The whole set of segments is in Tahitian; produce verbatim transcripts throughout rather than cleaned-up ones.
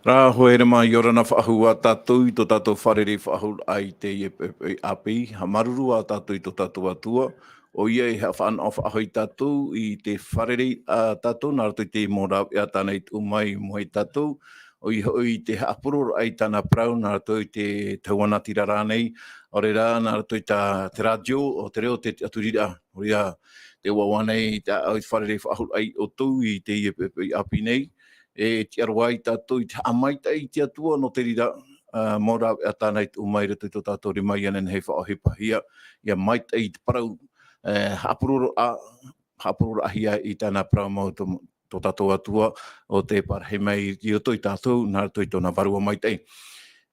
Rā, hoa here mā, ʻia ora na faʻahou ā tātou i tō tātou fārerei faʻahou ai i teie poʻipoʻi ʻāpī. Haʻamāuruuru ā tātou i tō tātou Atua, ʻoia e haʻafānaʻo faʻahou ia tātou i te fārerei a tātou, nā roto i te mau rāveʻa tāna i tuʻu mai mai ia tātou, ʻoia hoʻi i te haʻapurororaʻa i tāna parau, nā roto i te tauanatira rānei, ʻaore rā, nā roto i tā, te rātio, ʻo te reo, te tiʻaturiraʻa. ʻOia, tē ʻoaʻoa nei tāʻu i te fārerei faʻahou ai ʻoutou i teie poʻipoʻi ʻāpī nei, e tiʻa roa ai tātou i te haʻamaitaʻi i te Atua nō te reira, ā, mau rāveʻa tāna i tuʻu mai i roto i tō tātou rima ʻia nehenehe e faʻaʻohipahia, ʻia maitaʻi i te parau, e, haʻapurororaʻa, haʻapurororaʻahia i tāna parau mau tō, tō tātou Atua, ʻo tē parahi mai i roto ia tātou, nā roto i tōna Vārua Maitaʻi.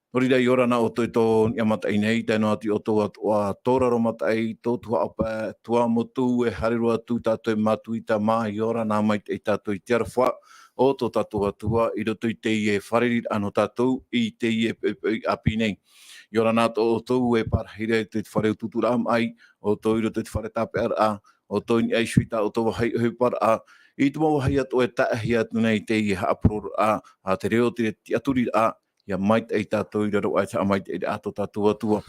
Nō reira, ʻia ora na ʻoutou i tō niʻa mataʻi nei, tae noa atu i ʻoutou atoʻa, tō raro mataʻi, tō Tuhaʻa Pae, Tuamotu, e haere roa atu tātou e Matuita mā, ʻia ora na maitaʻi tātou i te aroha o tō tātou Atua, i roto i teie fārereiraʻa nō tātou, i teie poʻipoʻi ʻāpī nei. ʻIa ora na atoʻa ʻoutou e pārahi ra i te fare utuuturaʻa maʻi, ʻoutou i roto i te fare tāpeʻaraʻa, ʻoutou i niʻa iho i tā ʻoutou vāhi ʻohiparaʻa, i te mau vāhi atoʻa e taʻahi atu nei i teie haʻapurororaʻa, a te reo, te tiʻaturiraʻa, ʻia maitaʻi tātou i raro aʻe i te haʻamaitaʻiraʻa a tō tātou Atua.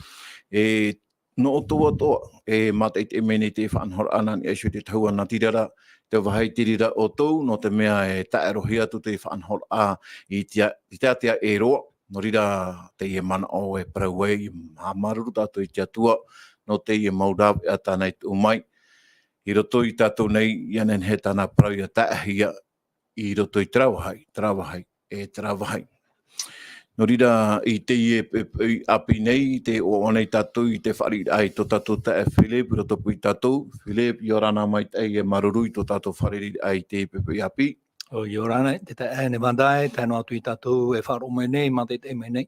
E, nō ʻoutou atoʻa, e mātaʻitaʻi mai nei te faʻanahoraʻa nā niʻa iho i te tauanatira ra, tē vāhi i te reira ʻoutou, nō te mea e taʻero hia atu te faʻanahoraʻa i te, i te ātea e roa, nō reira teie manaʻo e parau ai, haʻamāuruuru tātou i te Atua, nō teie mau rāveʻa tāna i tuʻu mai, i roto ia tātou nei, ʻia nehenehe tāna parau ʻia taʻahia, i roto i terā vāhi, terā vāhi, e terā vāhi. Nō reira, i teie poʻipoʻi ʻāpī nei, tē ʻoaʻoa nei tātou i te fārereiraʻa i tō tātou taeaʻe Philip, i roto pū ia tātou. Philip, ʻia ora na maitaʻi, e māuruuru i tō tātou fārereiraʻa i teie poʻipoʻi ʻāpī. ʻO, ʻia ora na, te taeaʻe Nevada, e tae noa atu ia tātou e faʻaroʻo mai nei, mātaʻitaʻi mai nei.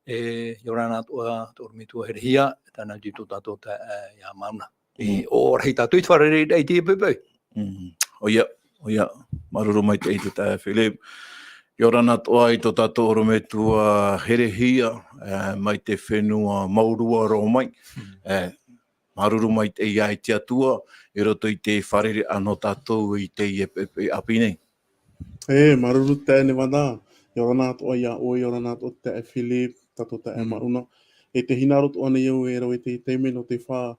E, ʻia ora na atoʻa, tō ʻorometua Herehia, e tae noa atu i tō tātou taeaʻe ia Mauna. E, ʻo, rahi tātou i te fārereiraʻa i teie poʻipoʻi. Mm. ʻOia, ʻoia, māuruuru maitaʻi i te taeaʻe Philip. ʻIa ora na atoʻa i tō tātou ʻorometua Herehia, e, mai te fenua Maurua roa mai. Mm. E, māuruuru maitaʻi i te Atua, i roto i te fārereiraʻa nō tātou i teie poʻipoʻi ʻāpī nei. E, māuruuru taeaʻe Nevada, ʻia ora na atoʻa ia ʻoe, ʻia ora na atoʻa taeaʻe Philip, tātou taeaʻe Mm. Mauna. E tē hinaʻaro atoʻa nei au e rave i te taime nō te fā-,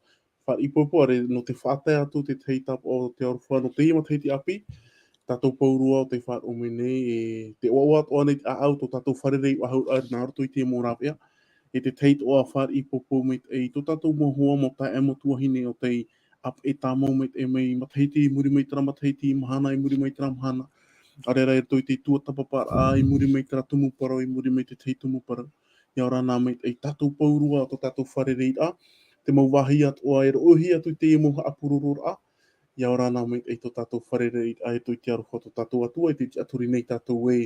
fāriʻi poupou, ʻaore, nō te faʻatae atu te tahi tāpaʻo o te aroha nō teie matahiti ʻāpī, tātou pauroa ʻo tē faʻaroʻo mai nei, e tē ʻoaʻoa atoʻa nei te ʻāʻau tō tātou fārerei faʻahou nā roto i te mau rāveʻa, e te tahi atoʻa fāriʻi poupou maitaʻi, tō tātou mau hoa, mau taeaʻe, mau tuahine ʻo tē ʻāpeʻe tāmau maitaʻi mai, matahiti i muri mai terā matahiti, mahana i muri mai terā mahana, ʻaore rā i roto i te tuatāpaparaʻa i muri mai terā tumu parau, i muri mai te tahi tumu parau. ʻIa ora na maitaʻi tātou pauroa, tō tātou fārereiraʻa, te mau vāhi atoʻa e roʻohia atu i teie mau haʻapurororaʻa, ʻia ora na maitaʻi tō tātou fārereiraʻa, e tō i te aroha tō tātou Atua, e tē tiʻaturi nei tātou ē,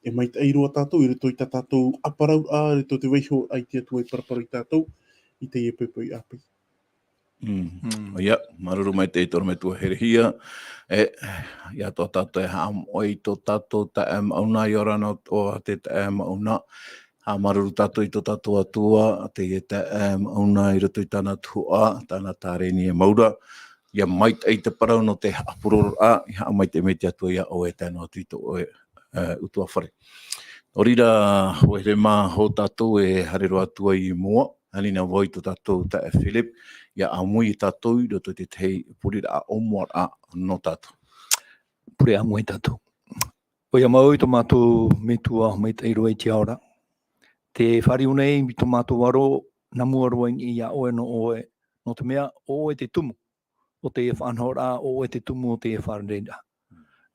e maitaʻi roa tātou, i roto i tā tātou ʻāparauraʻa, i roto i te vaihoraʻa i te Atua e paraparau ia tātou, i teie poʻipoʻi ʻāpī. Mm. Mm. ʻOia, māuruuru maitaʻi tō ʻorometua Herehia. E, ʻia atoʻa tātou e haʻamoʻe i tō tātou taeaʻe Mauna, ʻia ora na atoʻa te taeaʻe Mauna. Haʻamāuruuru tātou i tō tātou Atua, teie taeaʻe Mauna i roto i tāna tuhaʻa, tāna tārēni e mau ra. ʻIa maitaʻi te parau nō te haʻapurororaʻa, ʻia haʻamaitaʻi mai te Atua ia ʻoe e tae noa atu i tō ʻoe, e, ʻutuāfare. Nō reira, hoa here mā, hou tātou e haere roa atu ai i mua, ʻia ani na vau i tō tātou taeaʻe Philip, ʻia ʻāmui ia tātou i roto i te tahi pureraʻa ʻōmuaraʻa nō tātou. Pure ʻāmui tātou. ʻOia mau i tō mātou Metua maitaʻi roa i te ao ra. Tē fāriu nei i tō mātou aro, nā mua roa i niʻa ia ʻoe nō ʻoe, nō te mea, ʻo ʻoe te tumu o teie faʻanahoraʻa, ʻo ʻoe te tumu o teie fārereiraʻa.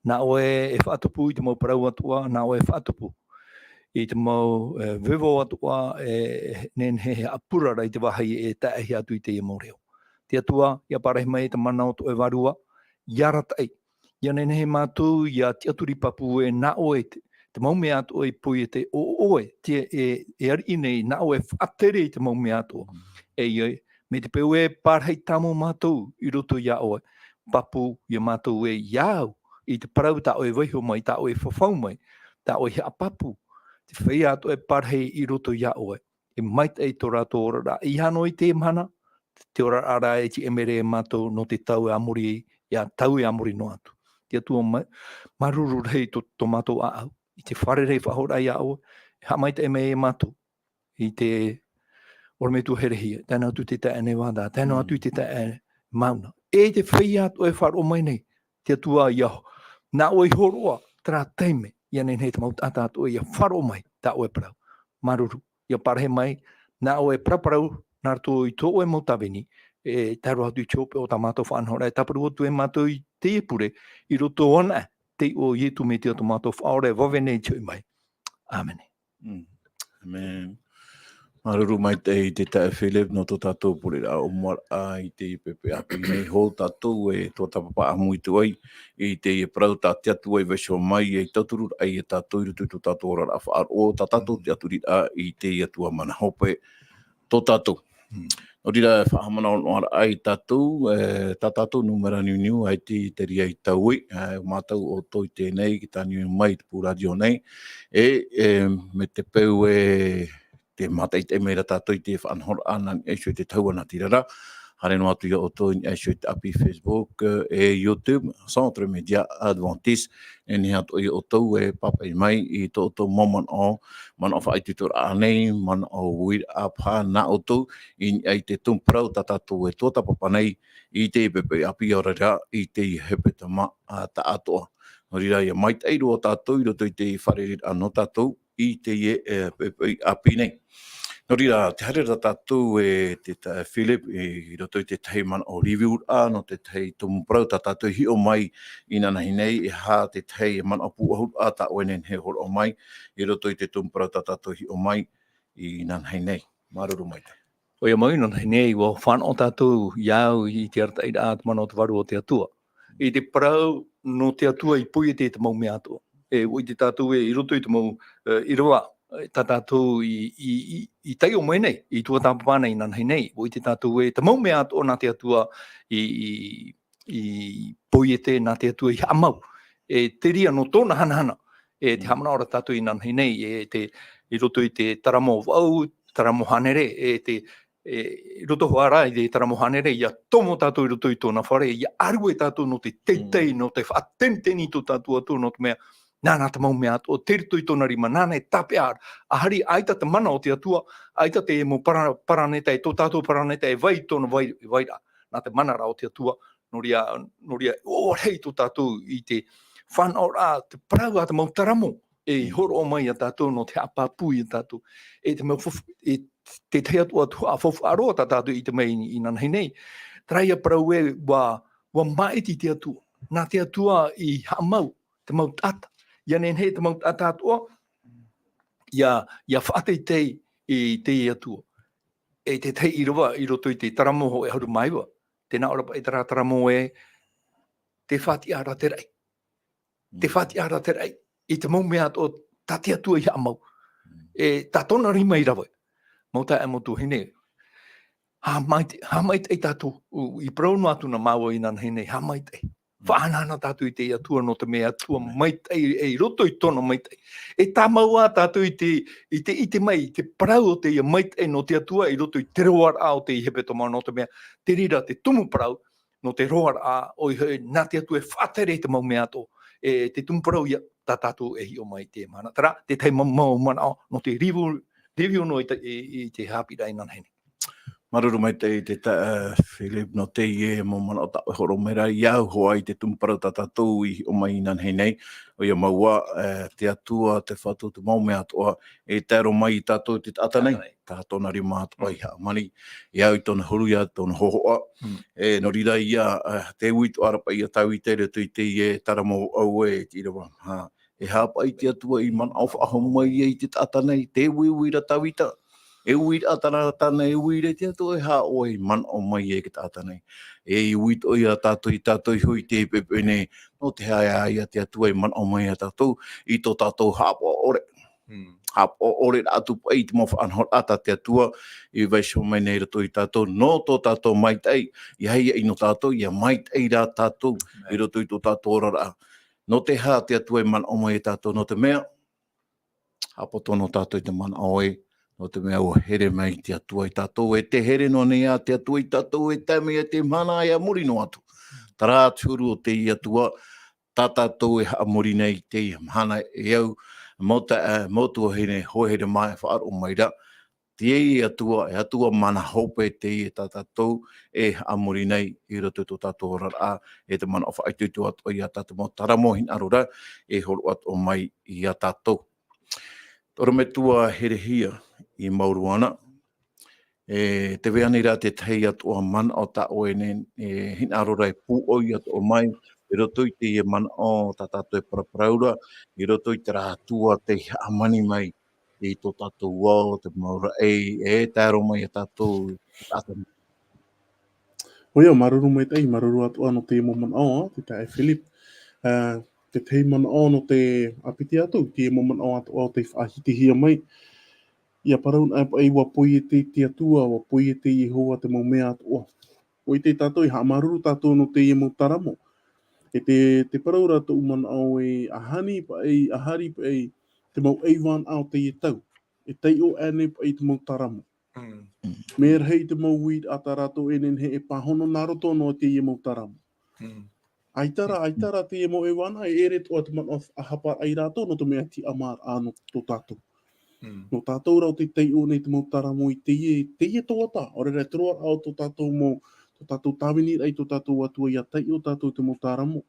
Nā ʻoe e faʻatupu i te mau parau atoʻa, nā ʻoe e faʻatupu i te mau, e, vevau atoʻa, e, e nehenehe e haʻapurara i te vāhi e taʻahi atu i teie mau reo. Te Atua, ʻia parahi mai te mana o tō ʻoe Vārua, ʻia arataʻi, ʻia nehenehe mātou ʻia tiʻaturi pāpū ē nā ʻoe te, te mau mea atoʻa i poiete, ʻo ʻoe te, e, e ariʻi nei, nā ʻoe e faʻatere i te mau mea atoʻa. Mm. E ia, mai te peu e pārahi tāmau mātou i roto ia ʻoe, pāpū ia mātou ē, ʻia au i te parau tā ʻoe e vaiho mai, tā ʻoe e fafau mai, tā ʻoe e haʻapāpū, te feiā atoʻa e pārahi i roto ia ʻoe, e maitaʻi tō rātou oraraʻa, ʻeiaha noa i teie mahana, te oraraʻa ra e tiʻamere ia mātou nō te tau e a muri, ʻia tau e a muri noa atu. Te Atua, mā-, māuruuru rahi tō, tō mātou ʻāʻau. i te fārerei faʻahoʻiraʻa iā ʻoe, e haʻamaitaʻi mai iā mātou i te ʻorometua herehia, tae noa atu i te taeaʻe Nevada, tae noa atu i te taeaʻe Mauna. E te feiā atoʻa e faʻaroʻo mai nei, te Atua iā ʻoe. Nā ʻoe i hōroʻa terā taime, ʻia nehenehe te mau taʻata atoʻa ʻia faʻaroʻo mai, tā ʻoe parau. Māuruuru, ʻia parahi mai, nā ʻoe e paraparau, nā roto i tō ʻoe mau tāvini, e tae roa atu i te hopeʻa o tā mātou faʻanahoraʻa, e tāparu atu e mātou i teie pure, i roto anaʻe, tei iʻoa o Ietu Metia tō mātou Faʻaora e vave nei i te hoʻi mai. ʻĀmene. Mm. ʻĀmene. Māuruuru maitaʻi te taeaʻe Philip nō tō tātou pureraʻa ʻōmuaraʻa i teie poʻipoʻi ʻāpī nei. Hou tātou e tuatāpapa ʻāmui atu ai i teie parau tā te Atua i vaiiho mai, e tauturu ai iā tātou i roto i tō tātou oraraʻa faʻaroʻo, tā tātou tiʻaturiraʻa i te Atua mana hope tō tātou. Mm. Nō reira, e faʻahaʻamanaʻoraʻa ai tātou, e, tā tātou nūmera niuniu, ʻaita i te reira i taui, e, mātau ʻoutou i teie nei, ki tā niuniu mai i te pū rātio nei, e, e, mai te peu e, tē mātaʻitaʻi mai ra tātou i te faʻanahoraʻa, nā niʻa iho i te tahua natirara, haere noa atu iā ʻoutou i niʻa iho i te ʻāpī Facebook, e, YouTube, Centre Média Adventiste, e nehenehe atoʻa iā ʻoutou e pāpaʻi mai i tō ʻoutou mau manaʻo, manaʻo faʻaitoitoraʻa nei, manaʻo uiraʻa paha nā ʻoutou, i niʻa i te tumu parau tā tātou e tuatāpapa nei, i teie poʻipoʻi ʻāpī, ʻaore rā, i te hepetoma, ā, taʻatoʻa. Nō reira, ʻia maitaʻi roa tātou i roto i te fārereiraʻa nō tātou, i teie, e, poʻipoʻi ʻāpī nei. Nō reira, tē haere ra tātou e te ta-, Philip, i, i roto i te tahi manaʻo review-raʻa, nō te tahi tumu parau tā tātou i hiʻo mai inanahi nei, e aha te tahi manaʻo pūʻohuraʻa tā ʻoe e nehenehe e hōroʻa mai, i roto i te tumu parau tā tātou i hiʻo mai inanahi nei. Māuruuru maitaʻi. ʻOia mau, inanahi nei, ʻua fānaʻo tātou iā au i te arataʻiraʻa a te mana o te Vārua o te Atua. I te parau nō te Atua i poiete i te mau mea atoʻa. E, ʻua ʻite tātou e, i roto i te mau, e, ʻīrava, e, tā tātou i, i, i, i taiʻo mai nei, i tuatāpapa nei inanahi nei, ʻua ʻite tātou e, te mau mea atoʻa nā te Atua i, i, i poiete, nā te Atua i haʻamau. E, te reira nō tōna hanahana, e, te Mm. haʻamanaʻo ra tātou inanahi nei, e, te, i roto i te taramo vaʻu, taramo hānere, e, te, e, i roto hoʻi rā i te taramo hānere, ʻia tomo tātou i roto i tōna fare, ʻia ʻārue tātou nō te teitei, Mm. nō te faʻateniteni i tō tātou Atua, nō te mea, nāna te mau mea atoʻa, tei roto i tōna rima, nāna e tāpeʻa ra. ʻAhari, ʻaita te mana o te Atua, ʻaita te mau para-, paraneta, e tō tātou paraneta, e vai i tōna vai-, vairaʻa. Nā te mana rā o te Atua, nō reira, nō reira, ʻoaʻoa rahi tō tātou i te fānaʻoraʻa, te parau a te mau taramo, e Mm. hōroʻa mai iā tātou, nō te haʻapāpū iā tātou. E te mau fuf-, e te tahi atu, atu, ʻa faufaʻa roa tā tātou i ʻite mai i, inanahi nei. Terā ia parau ē, ʻua, ʻua māʻiti te Atua. Nā te Atua i haʻamau te mau taʻata. ʻIa nehenehe te mau taʻata atoʻa, ʻia, ʻia faʻateitei i te Atua. E te tahi ʻīrava i roto i te taramo hōʻē ʻahuru mā iva. Tē nā ʻō ra paʻi terā taramo ē, tē faʻatiʻa ra te raʻi. Tē Mm. faʻatiʻa ra te raʻi. I te mau mea atoʻa, tā te Atua i haʻamau. Mm. E, tā tōna rima i rave. Mau taeaʻe, mau tuahine. Haʻamaitaʻi, haʻamaitaʻi tātou, u-, i parau noa atu na māua inanahi nei, haʻamaitaʻi. Mm. Faʻahanahana tātou i te Atua nō te mea Atua Amen. Maitaʻi, e, i roto i tōna maitaʻi. E tāmau ā tātou i te, i te, i te ʻite mai, i te parau o te ia maitaʻi nō te Atua i roto i te roaraʻa o te hepetoma nō te mea, te reira te tumu parau, nō te roaraʻa, ʻoia hoʻi, nā te Atua e faʻatere i te mau mea atoʻa, e te tumu parau ia, tā tātou e hiʻo mai i te mahana. Terā, te tahi ma-, mau manaʻo, nō te review, review noa i te, i, i te haʻapiʻiraʻa inanahi nei. Māuruuru maitaʻi te ta-, e, Philip, nō teie mau manaʻo tā ʻoe e hōroʻa mai ra, ʻia au hoʻi i te tumu parau tā tātou i hiʻo mai inanahi nei, ʻoia mau ā, e, te Atua, te Fatu, te mau mea atoʻa, e tae roa mai iā tātou te taʻata nei. Taʻata nei. Tā tōna rima atoʻa i Mm. hāmani, ʻia au i tōna huru, ʻia au i tōna hōhoʻa. Mm. E, nō reira ia, e, te uiuiraʻa ra paʻi ia Tāvita i roto i teie taramo vaʻu ē, te ʻīrava, ha, e aha paʻi te Atua i manaʻo faʻahou mai ai i te taʻata nei, te uiuiraʻa Tāvita. E uiraʻa tāna, tāna e ui ra te Atua, e aha ʻoe i manaʻo mai ai i te taʻata nei. E ui atoʻa ia tātou, ia tātou iho i teie poʻipoʻi nei, nō te aha ia te Atua i manaʻo mai iā tātou, i tō tātou haʻapaʻo ʻore. Mm. Haʻapaʻo ʻore atu paʻi i te mau faʻanahoraʻa tā te Atua i vaiiho mai nei i roto ia tātou, nō tō tātou maitaʻi, ʻia hiaʻai nō tātou, ʻia maitaʻi rā tātou, Amen. I roto i tō tātou oraraʻa. Nō te aha te Atua i manaʻo mai iā tātou, nō te mea, haʻapoto noa tātou i te manaʻo ē, nō te mea ʻua here mai te Atua ia tātou, e tē here noa nei ā te Atua ia tātou, e tae mai i te mahana ʻia muri noa atu. Terā te huru o te Atua, tā tātou e haʻamori nei i teie mahana e au, mau taeaʻe, mau tuahine, hoa here mā e faʻaroʻo mai ra, teie Atua, e Atua mana hope teie tā tātou e haʻamori nei i roto i tō tātou oraraʻa, e te manaʻo faʻaitoito atoʻa ia tā te mau taramo hinaʻaro ra e hōroʻa atoʻa mai ia tātou. Tō ʻoe metua Herehia i Mauruana, e tē vai nei ra te tahi atoʻa manaʻo tā ʻoe nei, e hinaʻaro ra e pūʻoi atoʻa mai, i roto i teie manaʻo tā tātou e paraparau ra, i roto i terā Atua tei haʻamani mai i tō tātou ao, te mau raʻi, e tae roa mai ia tātou i te taʻata. ʻOia, māuruuru maitaʻi, māuruuru atoʻa nō te mau manaʻo, ā, te taeaʻe Philip. Ā, te tahi manaʻo nō te ʻāpiti atu, te mau manaʻo atoʻa o tei faʻahitihia mai. ʻIa parau anaʻe paʻi ʻua poiete te Atua, ʻua poiete Iehova te mau mea atoʻa. ʻUa ʻite tātou, e haʻamāuruuru tātou nō teie mau taramo. E te, te parau ra tōʻu manaʻo e ʻahani paʻi, ʻahari paʻi, te mau ʻaivānaʻa o teie tau. E taiʻo aʻe nei paʻi te mau taramo. Mm. Mea rahi te mau uiraʻa tā rātou e nehenehe e pāhono nā roto noa teie mau taramo. Mm. ʻAita rā, ʻaita rā teie mau ʻaivānaʻa, e ʻere atoʻa te manaʻo faʻahaparaʻa ia rātou nō te mea tiʻamāraʻa nō tō tātou. Mm. Nō tātou rā ʻo tei taiʻo nei te mau taramo i teie, teie tuhaʻa, ʻaore rā te roaraʻa o tō tātou mau, tō tātou tāviniraʻa i tō tātou Atua ʻia taiʻo tātou te mau taramo.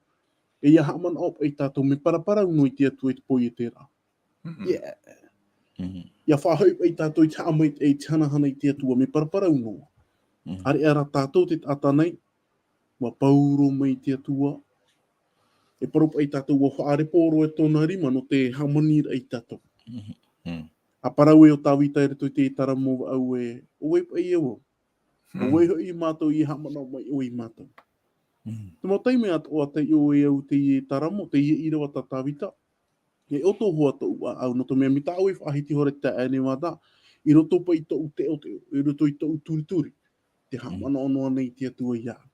E ʻia haʻamanaʻo paʻi tātou mea paraparau noa i te Atua i te poieteraʻa. Mm. Yeah. Mm. ʻIa faʻahoʻi paʻi tātou i te haʻamaitaʻi, i te hanahana i te Atua, mea paraparau noa. Mm. ʻAreʻa rā tātou te taʻata nei, ʻua pauroa mai te Atua. E parau paʻi tātou ʻua faʻarepo roa e tōna rima nō te hāmaniraʻa ia tātou. Mm. Mm. ʻA parau e ʻo Tāvita i roto i te taramo vaʻu ē, ʻo vai paʻi au. Mm. ʻO vai hoʻi mātou ʻia haʻamanaʻo mai ʻoe ia mātou. Mm. Te mau taime atoʻa taiʻo e au teie taramo, teie ʻīrava tā Tāvita. E ʻoto hoʻi tōʻu ʻāʻau, nō te mea mai tāʻu e faʻahiti ihora i te taeaʻe Nevada, i roto paʻi i tōʻu teʻoteʻo, i roto i tōʻu turituri, te Mm. haʻamanaʻo noa nei te Atua iāʻu.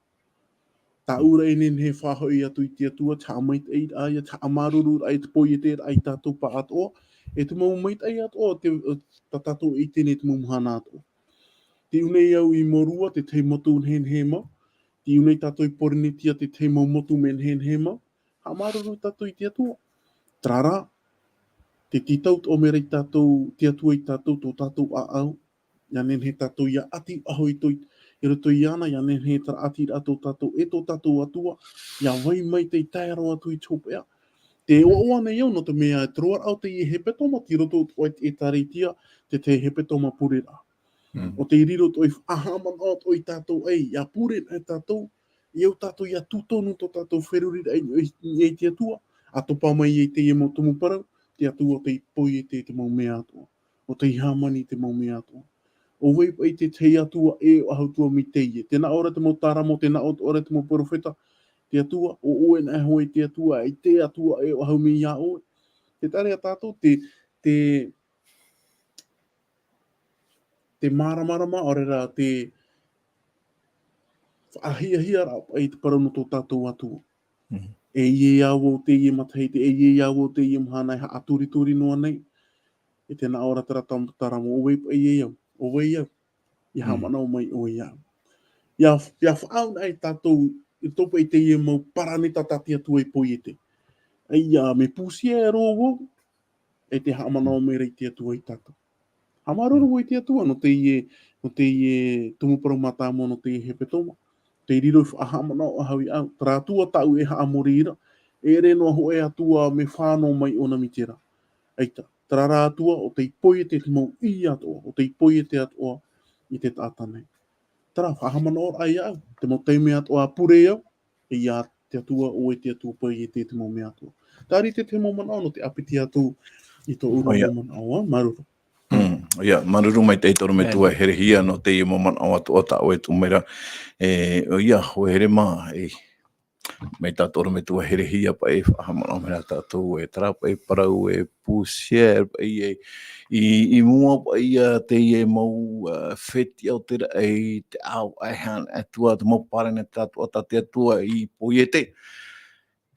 Tāʻu rā e nehenehe e faʻahoʻi atu i te Atua, te haʻamaitaʻiraʻa ia, te haʻamāuruururaʻa i te poieteraʻa ia tātou pāʻatoʻa, e te mau maitaʻi atoʻa, te, tā tātou e ʻite nei te mau mahana atoʻa. Tiʻu nei au i Mōrua, te tahi motu nehenehe mau. Tiʻu nei tātou i Pōrīnetia, te tahi mau motu mea nehenehe mau. Haʻamāuruuru tātou i te Atua. Terā rā, te tītau atoʻa mai ra ia tātou, te Atua ia tātou, tō tātou ʻāʻau. ʻIa nehenehe tātou ʻia ʻati faʻahou i tō, i roto iāna, ʻia nehenehe terā ʻatiraʻa tō tātou, e tō tātou Atua, ʻia vai mai tei tae roa atu i te hopeʻa. Tē ʻoaʻoa nei au, nō te mea, te roaraʻa o teie hepetoma, tei roto atoʻa i te ʻĒtārētia, te tahi hepetoma pureraʻa. Mm. ʻO tei riro atoʻa i faʻahaʻamanaʻo atoʻa ia tātou ē, ʻia pure anaʻe tātou, e au tātou ʻia tūtonu tō tātou feruriraʻa i, i, i, i te Atua, ʻa topa mai ai teie mau tumu parau, te Atua ʻo tei poiete te mau mea atoʻa, ʻo tei hāmani te mau mea atoʻa. ʻO vai paʻi te tahi Atua ʻē ʻo Atua mai teie. Tē nā ʻō ra te mau taramo, tē nā ʻō ra te mau perofeta, te Atua, ʻo ʻoe anaʻe hoʻi te Atua, ʻaita e Atua ʻē ʻo Atua mai iā ʻoe. Tē taʻa ra ia tātou, te, te, te māramarama, ʻaore rā te faʻahiahia ra paʻi te parau nō tō tātou Atua. Mm. E ʻia au ʻo teie matahiti, e ʻia au ʻo teie mahana e haʻaturituri noa nei. E tē nā ʻō ra terā tam-, taramo, ʻo vai paʻi au, ʻo vai au. ʻIa Mm. haʻamanaʻo mai ʻoe iāʻu. ʻIa, ʻia faʻaau anaʻe tātou, i tō paʻi teie mau paraneta tā te Atua i poiete. ʻAita, mea pūsia e roa vau, e tē haʻamanaʻo mai ra ia te Atua ia tātou. Haʻamāuruuru Mm. vau i te Atua, nō teie, nō teie tumu parau mātāmua, nō teie hepetoma. Tei riro i faʻahaʻamanaʻo faʻahou iāʻu, terā Atua tāʻu e haʻamori ra, e ʻere noa hoʻi Atua mea fānau mai ʻōna mai te reira. ʻAita, terā rā Atua, ʻo tei poiete te mau ʻī atoʻa, ʻo tei poiete atoʻa i te taʻata nei. Terā, faʻahaʻamanaʻo anaʻe iāʻu, te mau taime atoʻa pure au, e ia te Atua, ʻo ʻoe te Atua paʻi e te, te mau mea atoʻa. Terā te, te mau manaʻo nō te ʻāpiti atu i tōʻu ra ʻOia. mau manaʻo, ā, māuruuru. Mm, ʻoia, māuruuru maitaʻi tō ʻorometua Amen. Herehia nō teie mau manaʻo atoʻa tā ʻoe e tuʻu mai ra. E, ʻoia, ʻoe here mā, e, mai tā tō ʻorometua Herehia paʻi, faʻahaʻamanaʻo mai ra tātou, e terā paʻi parau e pūsia, e paʻi e, i, i mua paʻi ia teie mau, ā, fetiʻa o te raʻi, te ʻāvaʻe haʻanaʻe Atua, te mau paraneta atoʻa tā te Atua i poiete.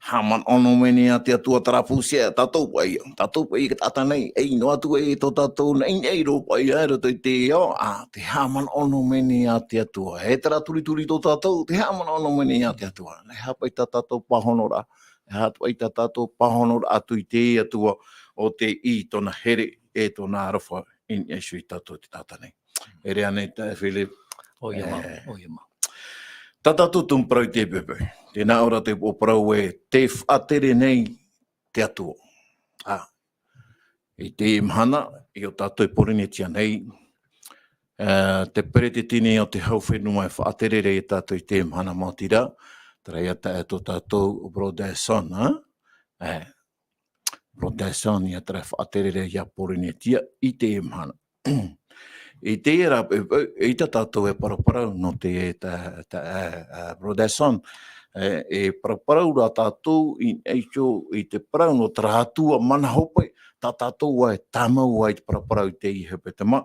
Haʻamanaʻo noa mai nei ā te Atua terā pūsia, tātou paʻi, tātou paʻi, te taʻata nei, ʻē noa atu ē tō tātou naʻinaʻi roa paʻi, ā, i roto i te ao, ā, tē haʻamanaʻo noa mai nei ā te Atua. E terā turituri tō tātou, tē haʻamanaʻo noa mai nei ā te Atua. Nā hea paʻi tā tātou pāhonoraʻa, e aha atu ai tā tātou pāhonoraʻa atu i te Atua o tei tōna here, e tōna aroha i niʻa iho ia tātou i te taʻata nei. E riro nei taeaʻe Philip. ʻOia mau, E, ʻoia mau. Tā tātou tumu parau i teie poʻipoʻi. Tē nā ʻō ra te upoʻo parau ē, tē faʻatere nei te Atua. Ā, i teie mahana, i ō tātou i Pōrīnetia nei, ā, te peretiteni o te hau fenua e faʻatere ra ia tātou i teie mahana maoti rā, terā ia taeaʻe tō tātou, Brotherson, ā? Ē, Brotherson ia terā e faʻatere ra ia Pōrīnetia i teie mahana. I teie rā, e, e, eʻita tātou e paraparau nō te, tā, tā, ā, ā, Brotherson, e, e paraparau ra tātou i, e, i te parau nō terā Atua mana hope, tā tātou ā e tāmau ai i te paraparau i teie hepetoma,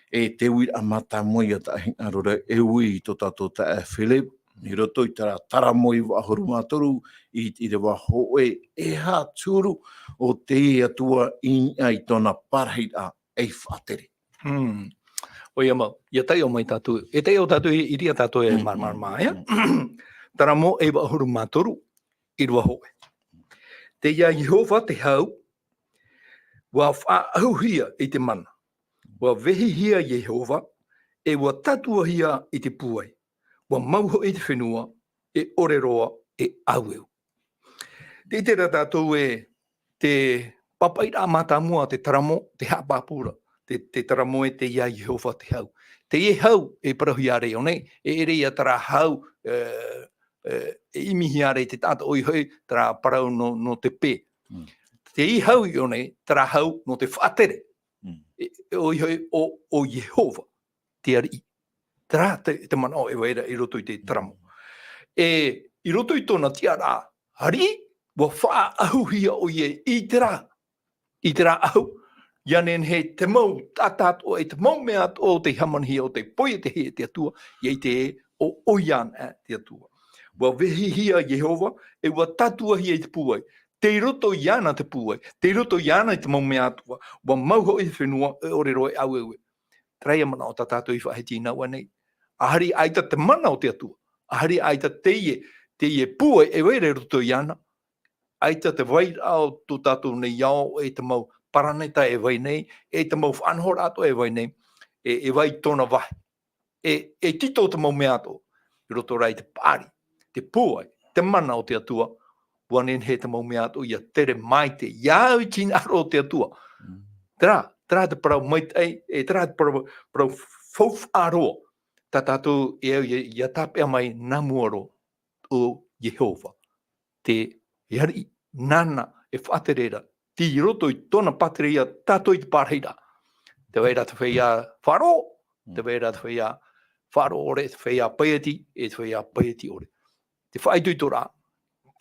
e te uiraʻa mātāmua ia taʻa hinaʻaro ra, e ui i tō tātou taeaʻe Philip, i roto i terā Taramo iva ʻahuru mā toru, i, ʻīrava hōʻē e aha te huru o te Atua i niʻa i tōna parahiraʻa ei faʻatere. Hmm. ʻOia mau, ia taiʻo mai tātou, e taiʻo tātou i, i reira tātou e Mm, māramarama, mm, ʻia? mm. Taramo iva ʻahuru mā toru, ʻīrava hōʻē. Tei ia Iehova te hau, ʻua faʻaʻahuhia i te mana. ʻUa vehihia Iehova, e ʻua tātuahia i te pūai. ʻUa mau hoʻi te fenua, e ʻore roa, e ʻaueu. Tē ʻite ra tātou ē, te pāpaʻiraʻa mātāmua, te Taramo, te haʻapāpū ra, te, te Taramo ē tei ia Iehova te hau. Teie hau e parauhia ra i ʻō nei, e ʻere ia terā hau, e, e, e ʻimihia ra e te taʻata ʻoia hoʻi, terā parau nō, nō te pē. Mm. Teie hau i ʻō nei, terā hau nō te faʻatere. Mm. E, e ʻoia hoʻi ʻo, ʻo Iehova, te ariʻi. Terā te, te manaʻo e vai ra i roto i te Taramo. E, i roto i tōna tiʻaraʻa ariʻi, ʻua faʻaʻahuhia ʻoia i terā, i terā ʻahu, ʻia nehenehe te mau taʻata atoʻa, e te mau mea atoʻa o tei hāmanihia, o tei poietehia e te Atua, ʻia ʻite ē, ʻo, ʻoia anaʻe te Atua. ʻUa vehihia Iehova, e ʻua tātuahia i te pūai. Tei roto iāna te pūai, tei roto iāna i te mau mea atoʻa, ʻua mau hoʻi te fenua, e ʻore roa e ʻaueu. Terā ia manaʻo tā tātou i faʻahiti i nā ʻō nei. ʻAhari ʻaita te mana o te Atua. ʻAhari ʻaita teie, teie pūai e vai ra i roto iāna. ʻAita te vairaʻa o tō tātou nei ao, e te mau paraneta e vai nei, e te mau faʻanahoraʻa atoʻa e vai nei, e, e vai i tōna vāhi. E, e tītau te mau mea atoʻa, i roto rā i te paʻari, te pūai, te mana o te Atua, ʻua nehenehe te mau mea atoʻa ʻia tere maitaʻi, ʻia au i te hinaʻaro o te Atua. Mm. Terā, terā te parau maitaʻi, e terā te parau, parau faufaʻa roa, tā tātou e au ʻia, ʻia tāpeʻa mai nā mua roa, ʻo Iehova. Te ariʻi, nāna e faʻatere ra, tei roto i tōna pātireia tātou i te parahiraʻa. Tē vai ra te feiā faʻaroʻo, Mm. tē vai ra te feiā faʻaroʻo ʻore, te feiā paieti, e te feiā paieti ʻore. Te faʻaitoitoraʻa,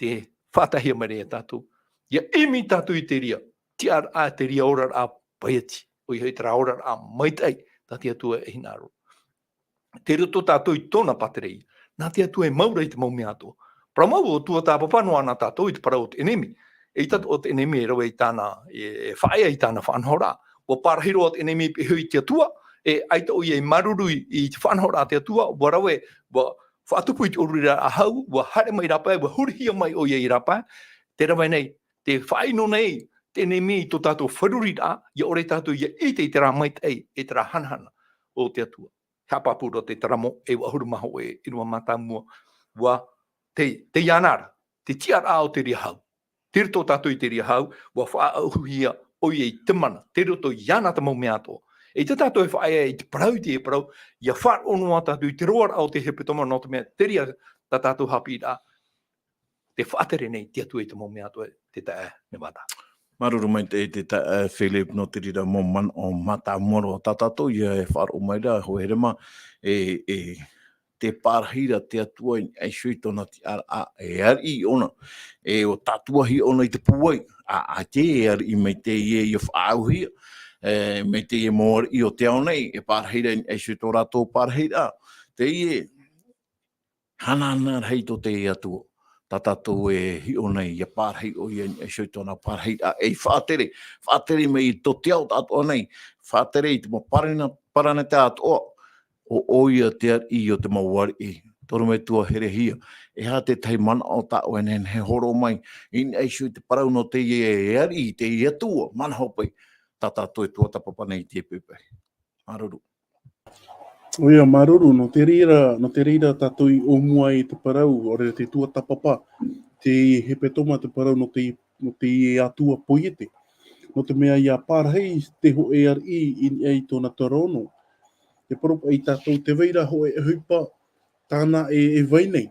tē faʻataʻahia mai ra ia tātou, ʻia ʻimi tātou i te reira, tiʻaraʻa, te reira oraraʻa paieti, ʻoia hoʻi terā oraraʻa maitaʻi, tā te Atua e hinaʻaro. Tei roto tātou i tōna pātireia. Nā te Atua e mau ra i te mau mea atoʻa. Parau mau, ʻua tuatāpapa noa na tātou i te parau o te ʻenemi. ʻEita atoʻa te ʻenemi e rave i tāna, e, e faʻaea i tāna faʻanahoraʻa. ʻUa parahi roa te ʻenemi i pīhaʻi i te Atua, e ʻaita ʻoia i māuruuru i, i te faʻanahoraʻa a te Atua, ʻua rave, ʻua faʻatupu i te ʻōruriraʻa hau, ʻua haere mai i rāpae, ʻua hurihia mai ʻoia i rāpae. Tē rave nei, tē faʻaʻino nei te ʻenemi i tō tātou fārerei-raʻa, ʻia ʻore tātou ʻia ʻite i terā maitaʻi, e terā hanahana o te Atua. Haʻapāpū ra te Taramo, e ʻahuru mā hōʻē, e rua mātāmua, ʻua, te, tei iāna ra, te tiʻaraʻa o te reira hau. Tei roto tātou i te reira hau, ʻua faʻaʻahuhia ʻoia i te mana, tei roto iāna te mau mea atoʻa. ʻEita tātou e faʻaea i te parau, i te parau, ʻia faʻaroʻo noa tātou i te roaraʻa o te hepetoma nō te mea, te reira tā tātou haʻapiʻiraʻa, tē faʻatere nei te Atua i te mau mea atoʻa, te taeaʻe Nevada. Māuruuru maitaʻi te taeaʻe Philip nō te reira mau manaʻo mātāmua roa. Tā tātou ïa e faʻaroʻo mai ra, hoa here mā, e, e, tē pārahi ra te Atua i niʻa iho i tōna tiʻaraʻa, e ariʻi ʻōna, e ʻua tātuahia ʻōna i te pūai, ʻa, ʻaita e ariʻi mai teie ʻia faʻaʻauhia, e, mai teie mau ariʻi o te ao nei, e pārahi ra i niʻa iho i tō rātou pārahiraʻa. Teie, hanahana rahi tō te Atua, tā tātou e hiʻo nei, ʻia pārahi ʻoia i niʻa iho i tōna pārahiraʻa, ei faʻatere, faʻatere mai i tō te ao atoʻa nei, faʻatere i te mau parana-, paraneta atoʻa, ʻo ʻoia te ariʻi o te mau ariʻi, Porometua herehia, e aha tētahi manaʻo tā ʻoe e nehenehe e hōroʻa mai, i niʻa iho i te parau nō teie ariʻi, teie Atua, manaʻo paʻi, tā tātou e tuatāpapa nei i teie poʻipoʻi. Māuruuru. ʻOia, māuruuru, nō te reira, nō te reira tātou i ʻōmua i te parau, ʻaore rā te tuatāpapa, te hepetoma te parau nō te, nō te Atua poiete. Nō te mea ʻia parahi te hōʻē ariʻi i niʻa i tōna terōno. Te parau paʻi tātou, tē vai ra hōʻē ʻohipa tāna e, e vai nei.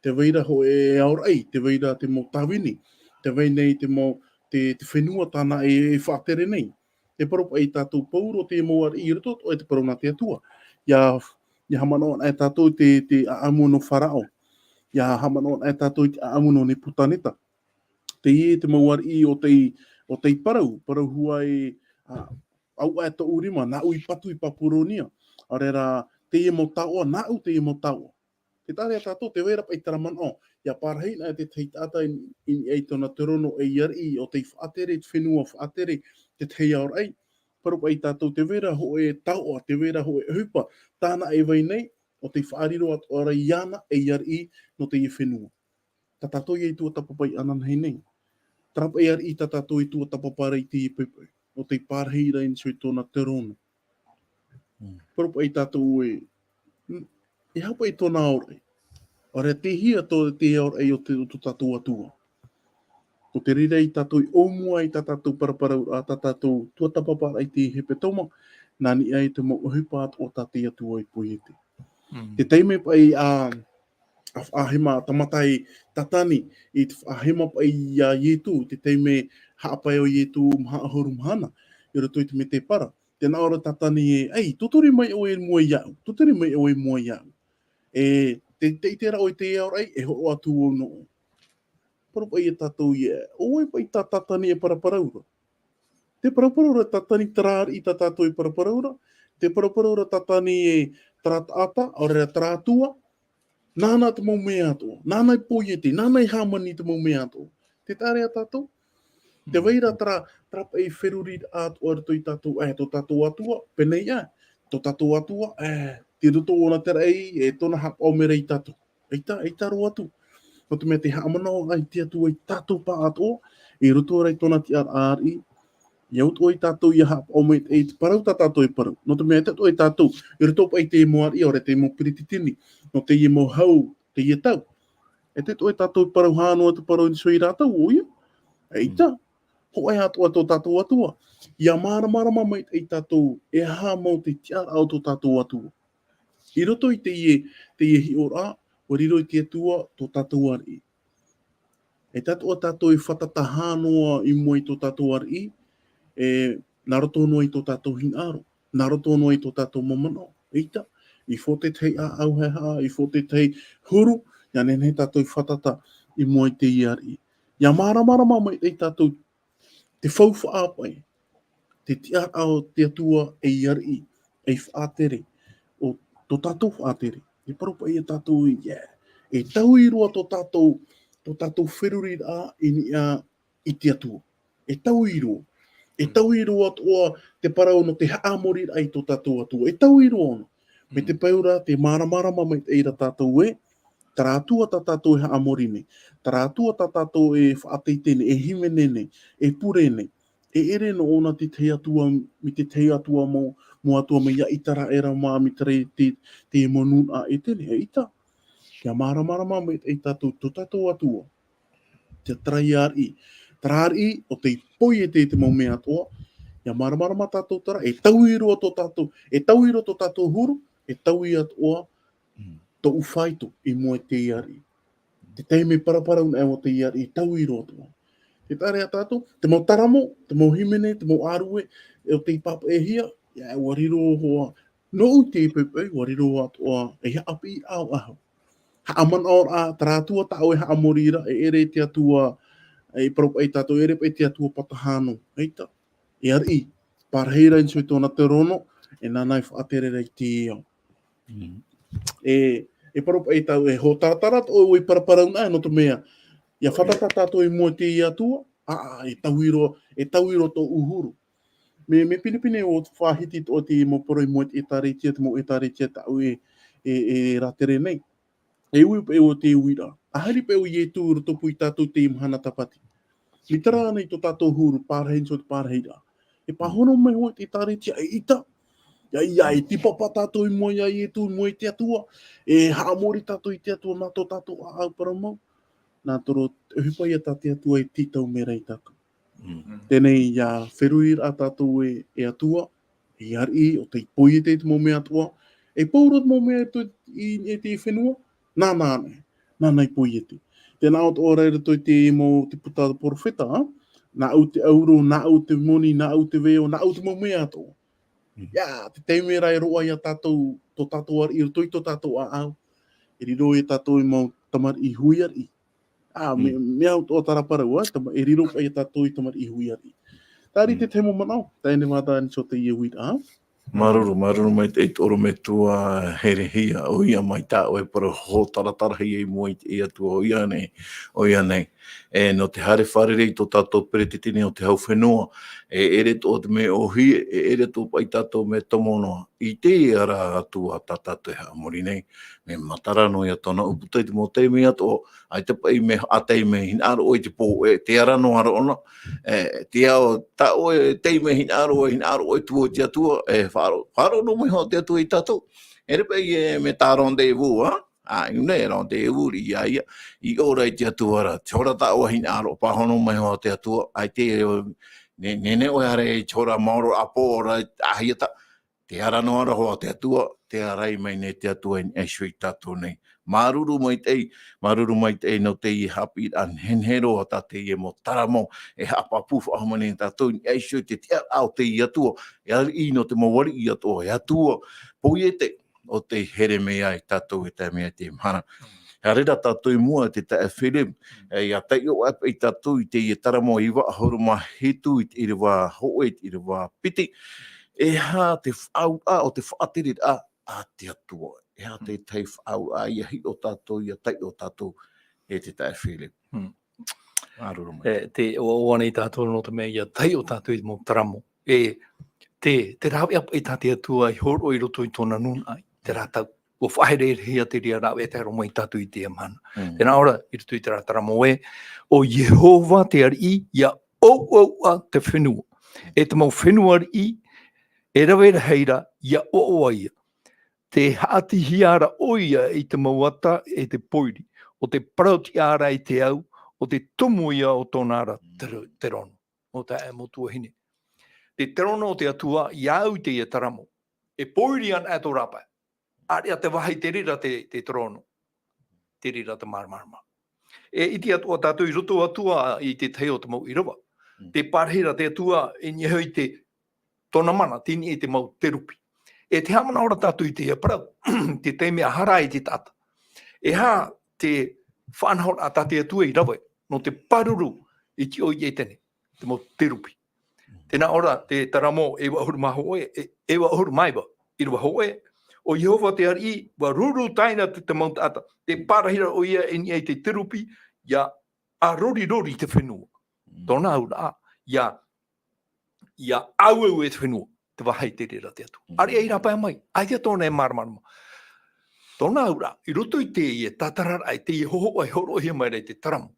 Tē vai ra hōʻē aoraʻi, tē vai ra te mau tāvini, tē vai nei te mau, te, te fenua tāna e, e faʻatere nei. Te parau paʻi tātou, pauroa te mau ariʻi i roto atoʻa i te parau nā te Atua. ʻIa, ʻia haʻamanaʻo anaʻe tātou te, te ʻaʻamu nō Faraō. ʻIa haʻamanaʻo anaʻe tātou i te ʻaʻamu nō Nepukaneta. Teie te mau ariʻi o tei, o tei parau, parau hua e, ā, auaʻe tōʻu rima, nāʻu i patu i Papuronia. ʻAore rā, teie mau taoʻa, nāʻu teie mau taoʻa. Tē taʻa ra ia tātou, tē vai ra paʻi terā manaʻo, ʻia parahi anaʻe te tahi taʻata i, i, i tōna terōno ei ariʻi, o tei faʻatere te fenua, faʻatere te tahi aoraʻi. Parau paʻi tātou, tē vai ra hōʻē taoʻa, tē vai ra hōʻē ʻohipa, tāna e vai nei, o tei faʻariro atoʻa ra iāna ei ariʻi nō teie fenua. Tā tātou ïa i tuatāpapa i ʻananahi nei. Terā paʻi ariʻi tā tātou i tuatāpapa ra i teie poʻipoʻi, o tei parahi ra i niʻa iho i tōna terōno. Mm. Parau paʻi tātou ē, mm, e aha paʻi tōna aoraʻi? ʻAore rā, tei hea tō, te aoraʻi o te, o tō tātou Atua? Nō te reira ia tātou i ʻōmua i tā tātou paraparau, ā, tā tātou tuatāpapa ra i te hepetoma, nā niʻa i te mau ʻohipa atoʻa tā te Atua i poiete. Mm. Te taime paʻi a, a faʻahema, tāmata e Satani i te faʻahema paʻi ia Ietu, te taime haʻapae ʻo Ietu maha ʻahuru mahana, i roto i te mētēpara. Tē nā ʻō ra Satani ē, ʻei, tūturi mai ʻoe i mua iāʻu, tūturi mai ʻoe i mua iāʻu. E, tē, tē ʻite ra ʻoe i te aoraʻi, e hōroʻa atu vau nō ʻoe. Parau paʻi ia tātou ē, ʻo vai paʻi tā Satani e paraparau ra? Tē paraparau ra Satani terā ariʻi tā tātou e paraparau ra? Tē paraparau ra Satani ē terā taʻata, ʻaore rā terā atua, nāna te mau mea atoʻa, nāna i poiete, nāna i hāmani te mau mea atoʻa. Tē taʻa ra ia tātou? Tē vai ra terā, terā paʻi feruriraʻa atoʻa i roto ia tātou, ē, tō tātou Atua, pēnei ā, tō tātou Atua, ē, tei roto ʻōna te raʻi, e tōna haʻapaʻo ra ia tātou. ʻEita, ʻeita roa atu. Nō te mea tē haʻamanaʻo ra te Atua ia tātou pāʻatoʻa, i roto rā i tōna tiʻaraʻa ariʻi, ʻia au atoʻa ia tātou ʻia haʻapaʻo mai i te parau tā tātou e parau. Nō te mea ʻaita atoʻa ia tātou, i roto paʻi i te mau ariʻi, ʻaore rā te mau peretiteni, nō teie mau hau, teie tau. ʻAita atoʻa ia tātou e parau hā noa te parau i niʻa iho ia rātou, ʻoia? ʻEita, hōʻē atoʻa tō tātou Atua. ʻIa māramarama maitaʻi tātou, e aha mau te tiʻaraʻa o tō tātou Atua. I roto i teie, teie hiʻoraʻa, ʻua riro i te Atua tō tātou ariʻi. ʻAita atoʻa tātou e fātata hā noa i mua i tō tātou ariʻi, e, nā roto noa i tō tātou hinaʻaro, nā roto noa i tō tātou mau manaʻo. ʻEita, i fō tētahi ʻāʻau haʻehaʻa, i fō tētahi huru, ʻia nehenehe tātou e fātata i mua i teie ariʻi. ʻIa māramarama maitaʻi tātou te faufaʻa paʻi, te tiʻaraʻa o te Atua ei ariʻi, ei faʻatere, ʻo tō tātou faʻatere. E parau paʻi ia tātou, ē, e taui roa tō tātou, tō tātou feruriraʻa i niʻa i te Atua. E taui roa. E taui roa atoʻa te parau nō te haʻamoriraʻa i tō tātou Atua. E taui roa ʻōna. Mai te peu ra, tē māramarama maitaʻi ra tātou ē, terā Atua tā tātou e haʻamori nei. Terā Atua tā tātou e faʻateitei nei, e hīmene nei, e pure nei. E ʻere noa ʻōna te tahi Atua, mai te tahi Atua mau, mau Atua mai ia ʻĪteraʻera mā, mai te, te, te mau nūnaʻa ʻētene, ʻeita. ʻIa māramarama maitaʻi tātou, tō tātou Atua. Te terā ariʻi. Terā ariʻi, ʻo tei poiete i te mau mea atoʻa. ʻIa māramarama tātou terā, e taui roa tō tātou, e taui roa tō tātou huru, e taui atoʻa Mm. tōʻu faito i mua i teie ariʻi. Te taime paraparau nei ʻo teie ariʻi, e taui roa atoʻa. Tē taʻa ra ia tātou, te mau taramo, te mau hīmene, te mau ʻārue, ʻo tei pāpaʻihia, ʻia, ʻua riro hoʻi, nō te poʻipoʻi, ʻua riro atoʻa, ei haʻapiʻiraʻa ʻahoʻaho. Haʻamanaʻoraʻa, terā Atua tā ʻoe e haʻamori ra, e ʻere te Atua, e parau paʻi ia tātou, e ʻere paʻi te Atua pātaha noa. ʻEita, e ariʻi, parahi ra i niʻa iho i tōna terōno, e nāna e faʻatere ra i te ao. Mm. E, e parau paʻi tātou, e hōtaratara atoʻa ʻoe i paraparau nei, nō te mea, ʻia fātata tātou i mua i te Atua, ā, ā, e taui roa, e taui roa tōʻu huru. Mea, mea pinepine ʻo faʻahiti atoʻa te mau parau i mua i te ʻĒtārētia, te mau ʻĒtārētia tāʻu e, e, e rātere nei. E ui paʻi o te uiraʻa. ʻA haere paʻi ʻo Ietu i roto pū ia tātou i te mahana tāpati. Mea terā nei tō tātou huru, pārahi nō te pārahiraʻa. E pāhono mai hoʻi te ʻĒtārētia, e ʻita. ʻIa, ʻia, e tīpapa tātou i mua ia Ietu, i mua i te Atua. E haʻamori tātou i te Atua, nā tō tātou ʻāʻau parau mau. Nā toro, e ʻohipa ia tā te Atua e tītau mai ra ia tātou. Mm. Teie nei ʻia feruri ra tātou e, e Atua, e ariʻi, ʻo tei poiete i te mau mea atoʻa. E pau roa te mau mea i, i, i te fenua, nāna anaʻe, nāna i poiete. Tē nā ʻō atoʻa ra i roto i te mau, te puta o te perofeta, ā? Nāʻu te ʻauro, nāʻu te moni, nāʻu te veo, nāʻu te mau mea atoʻa. Mm. ʻIa, te taime ra e roaʻa ia tātou, tō tātou ariʻi, i roto i tō tātou ʻāʻau. E riro ia tātou ei mau tamariʻi huiariʻi. Ā, mea, Mm. mea au tō tāraparau, ā, tama-, e riro paʻi ia tātou ei tamariʻi huiariʻi. Terā Mm. te tahi mau manaʻo, teie nei vāhi nō teie uiraʻa. Māuruuru, māuruuru maitaʻi te ʻorometua Herehia, ʻoia mai tā ʻoe parau hōtaratarahi i mua i te Atua, ʻoia nei, ʻoia nei. E, nō te haere fārerei tō tātou peretiteni o te hau fenua, e ʻere atoʻa te mea ʻōhie, e ʻere atoʻa paʻi tātou mea tomo noa. I teie ra Atua tā tātou e haʻamori nei, mea matara noa ia tōna ʻūputa i te mau taime atoʻa, ʻaita paʻi mea haʻataime hinaʻaro ʻoe i te pō, e, tē ara noa ra ʻōna, e, te ao, tā ʻoe taime hinaʻaro ʻoe, hinaʻaro ʻoe i te Atua, e, faʻaroʻo, faʻaroʻo noa mai hoʻi te Atua ia tātou. E ʻere paʻi e mea tā rendez-vous, ā? Ā, i ʻō nei rendez-vous ia ia, i ʻō ra i te Atua ra, te hora tā ʻoe hinaʻaro, pāhono mai hoʻi te Atua, ʻaita e, ne-, nehenehe ʻoe e haere i te hora maoro, ʻapō ra, ʻāhia tā, tē ara noa ra hoʻi te Atua, tē ārai mai nei te Atua i niʻa iho ia tātou nei. Māuruuru maitaʻi, māuruuru maitaʻi nō teie haʻapiʻiraʻa nehenehe roa tā teie mau taramo, e haʻapāpū faʻahou mai nei ia tātou i niʻa iho i te tiʻaraʻa o te Atua, e ariʻi nō te mau ariʻi atoʻa, e Atua, poiete, ʻo tei here mai ia tātou i teie mahana, i teie mahana. Haere ra tātou i mua i te taeaʻe Philip, e, ʻia taiʻo atu ia tātou i teie taramo iva ʻahuru mā hitu i te ʻīrava hōʻē, i te ʻīrava piti. E aha te faʻaauraʻa o te faʻatereraʻa a te Atua? E aha te tahi faʻaauraʻa ʻia hiʻo tātou, ʻia taiʻo tātou e te taeaʻe Philip? Mm. Māuruuru mai. E, tē ʻoaʻoa nei tātou nō te mea ʻia taiʻo tātou i te mau taramo. E, te, te rāveʻa paʻi tā te Atua i hōroʻa i roto i tōna nūnaʻa, i terā tau. ʻUa faʻaherehia te reira rāveʻa tē aro mai ia tātou i teie mahana. Mm. Tē nā ʻō ra, i roto i terā taramo ē, ʻo Iehova te ariʻi, ʻia ʻauʻauʻa te fenua. E te mau fenua ariʻi, e rave rahi ra, ʻia ʻoaʻoa ia. Tē haʻatihia ra ʻoia i te mau ata e te pōiri, ʻo tē parau-tiʻa ra i te au, ʻo te tumu ia o tōna ra te ro-, terono. Nō taeaʻe mau tuahine. Te terono o te Atua, ʻia au i teie taramo. E pōiri anaʻe tō rāpae. ʻAreʻa te vāhi terā ra te, te terono. Terā ra te māramarama. E ʻite atoʻa tātou i roto atoʻa i te tahi o te mau ʻīrava. Mm. Tē pārahi ra te Atua i niʻa iho i te tōna mana, tei niʻa i te mau kerupi. E tē haʻamanaʻo ra tātou i teie parau, te taime ʻa hara ai te taʻata. E aha te faʻanahoraʻa tā te Atua i rave, nō te pāruru i te ʻō i ʻētene, te mau kerupi. Tē nā ʻō ra te taramo iva ʻahuru mā hōʻē, e, iva ʻahuru mā iva, ʻīrava hōʻē, ʻo Iehova te ariʻi, ʻua ruru taina te, te mau taʻata, tē pārahi ra ʻoia i niʻa i te kerupi, ʻia ʻārorirori te fenua. Mm. Tōna auraʻa, ʻia, ʻia ʻauʻau e te fenua, te vāhi terā ra te Atua. Mm. ʻAreʻa i rāpae mai, ʻaita tōna e māramarama. Tōna auraʻa, i roto i teie tātararaʻa, i teie hōhoʻa e hōroʻahia mai ra i te taramo.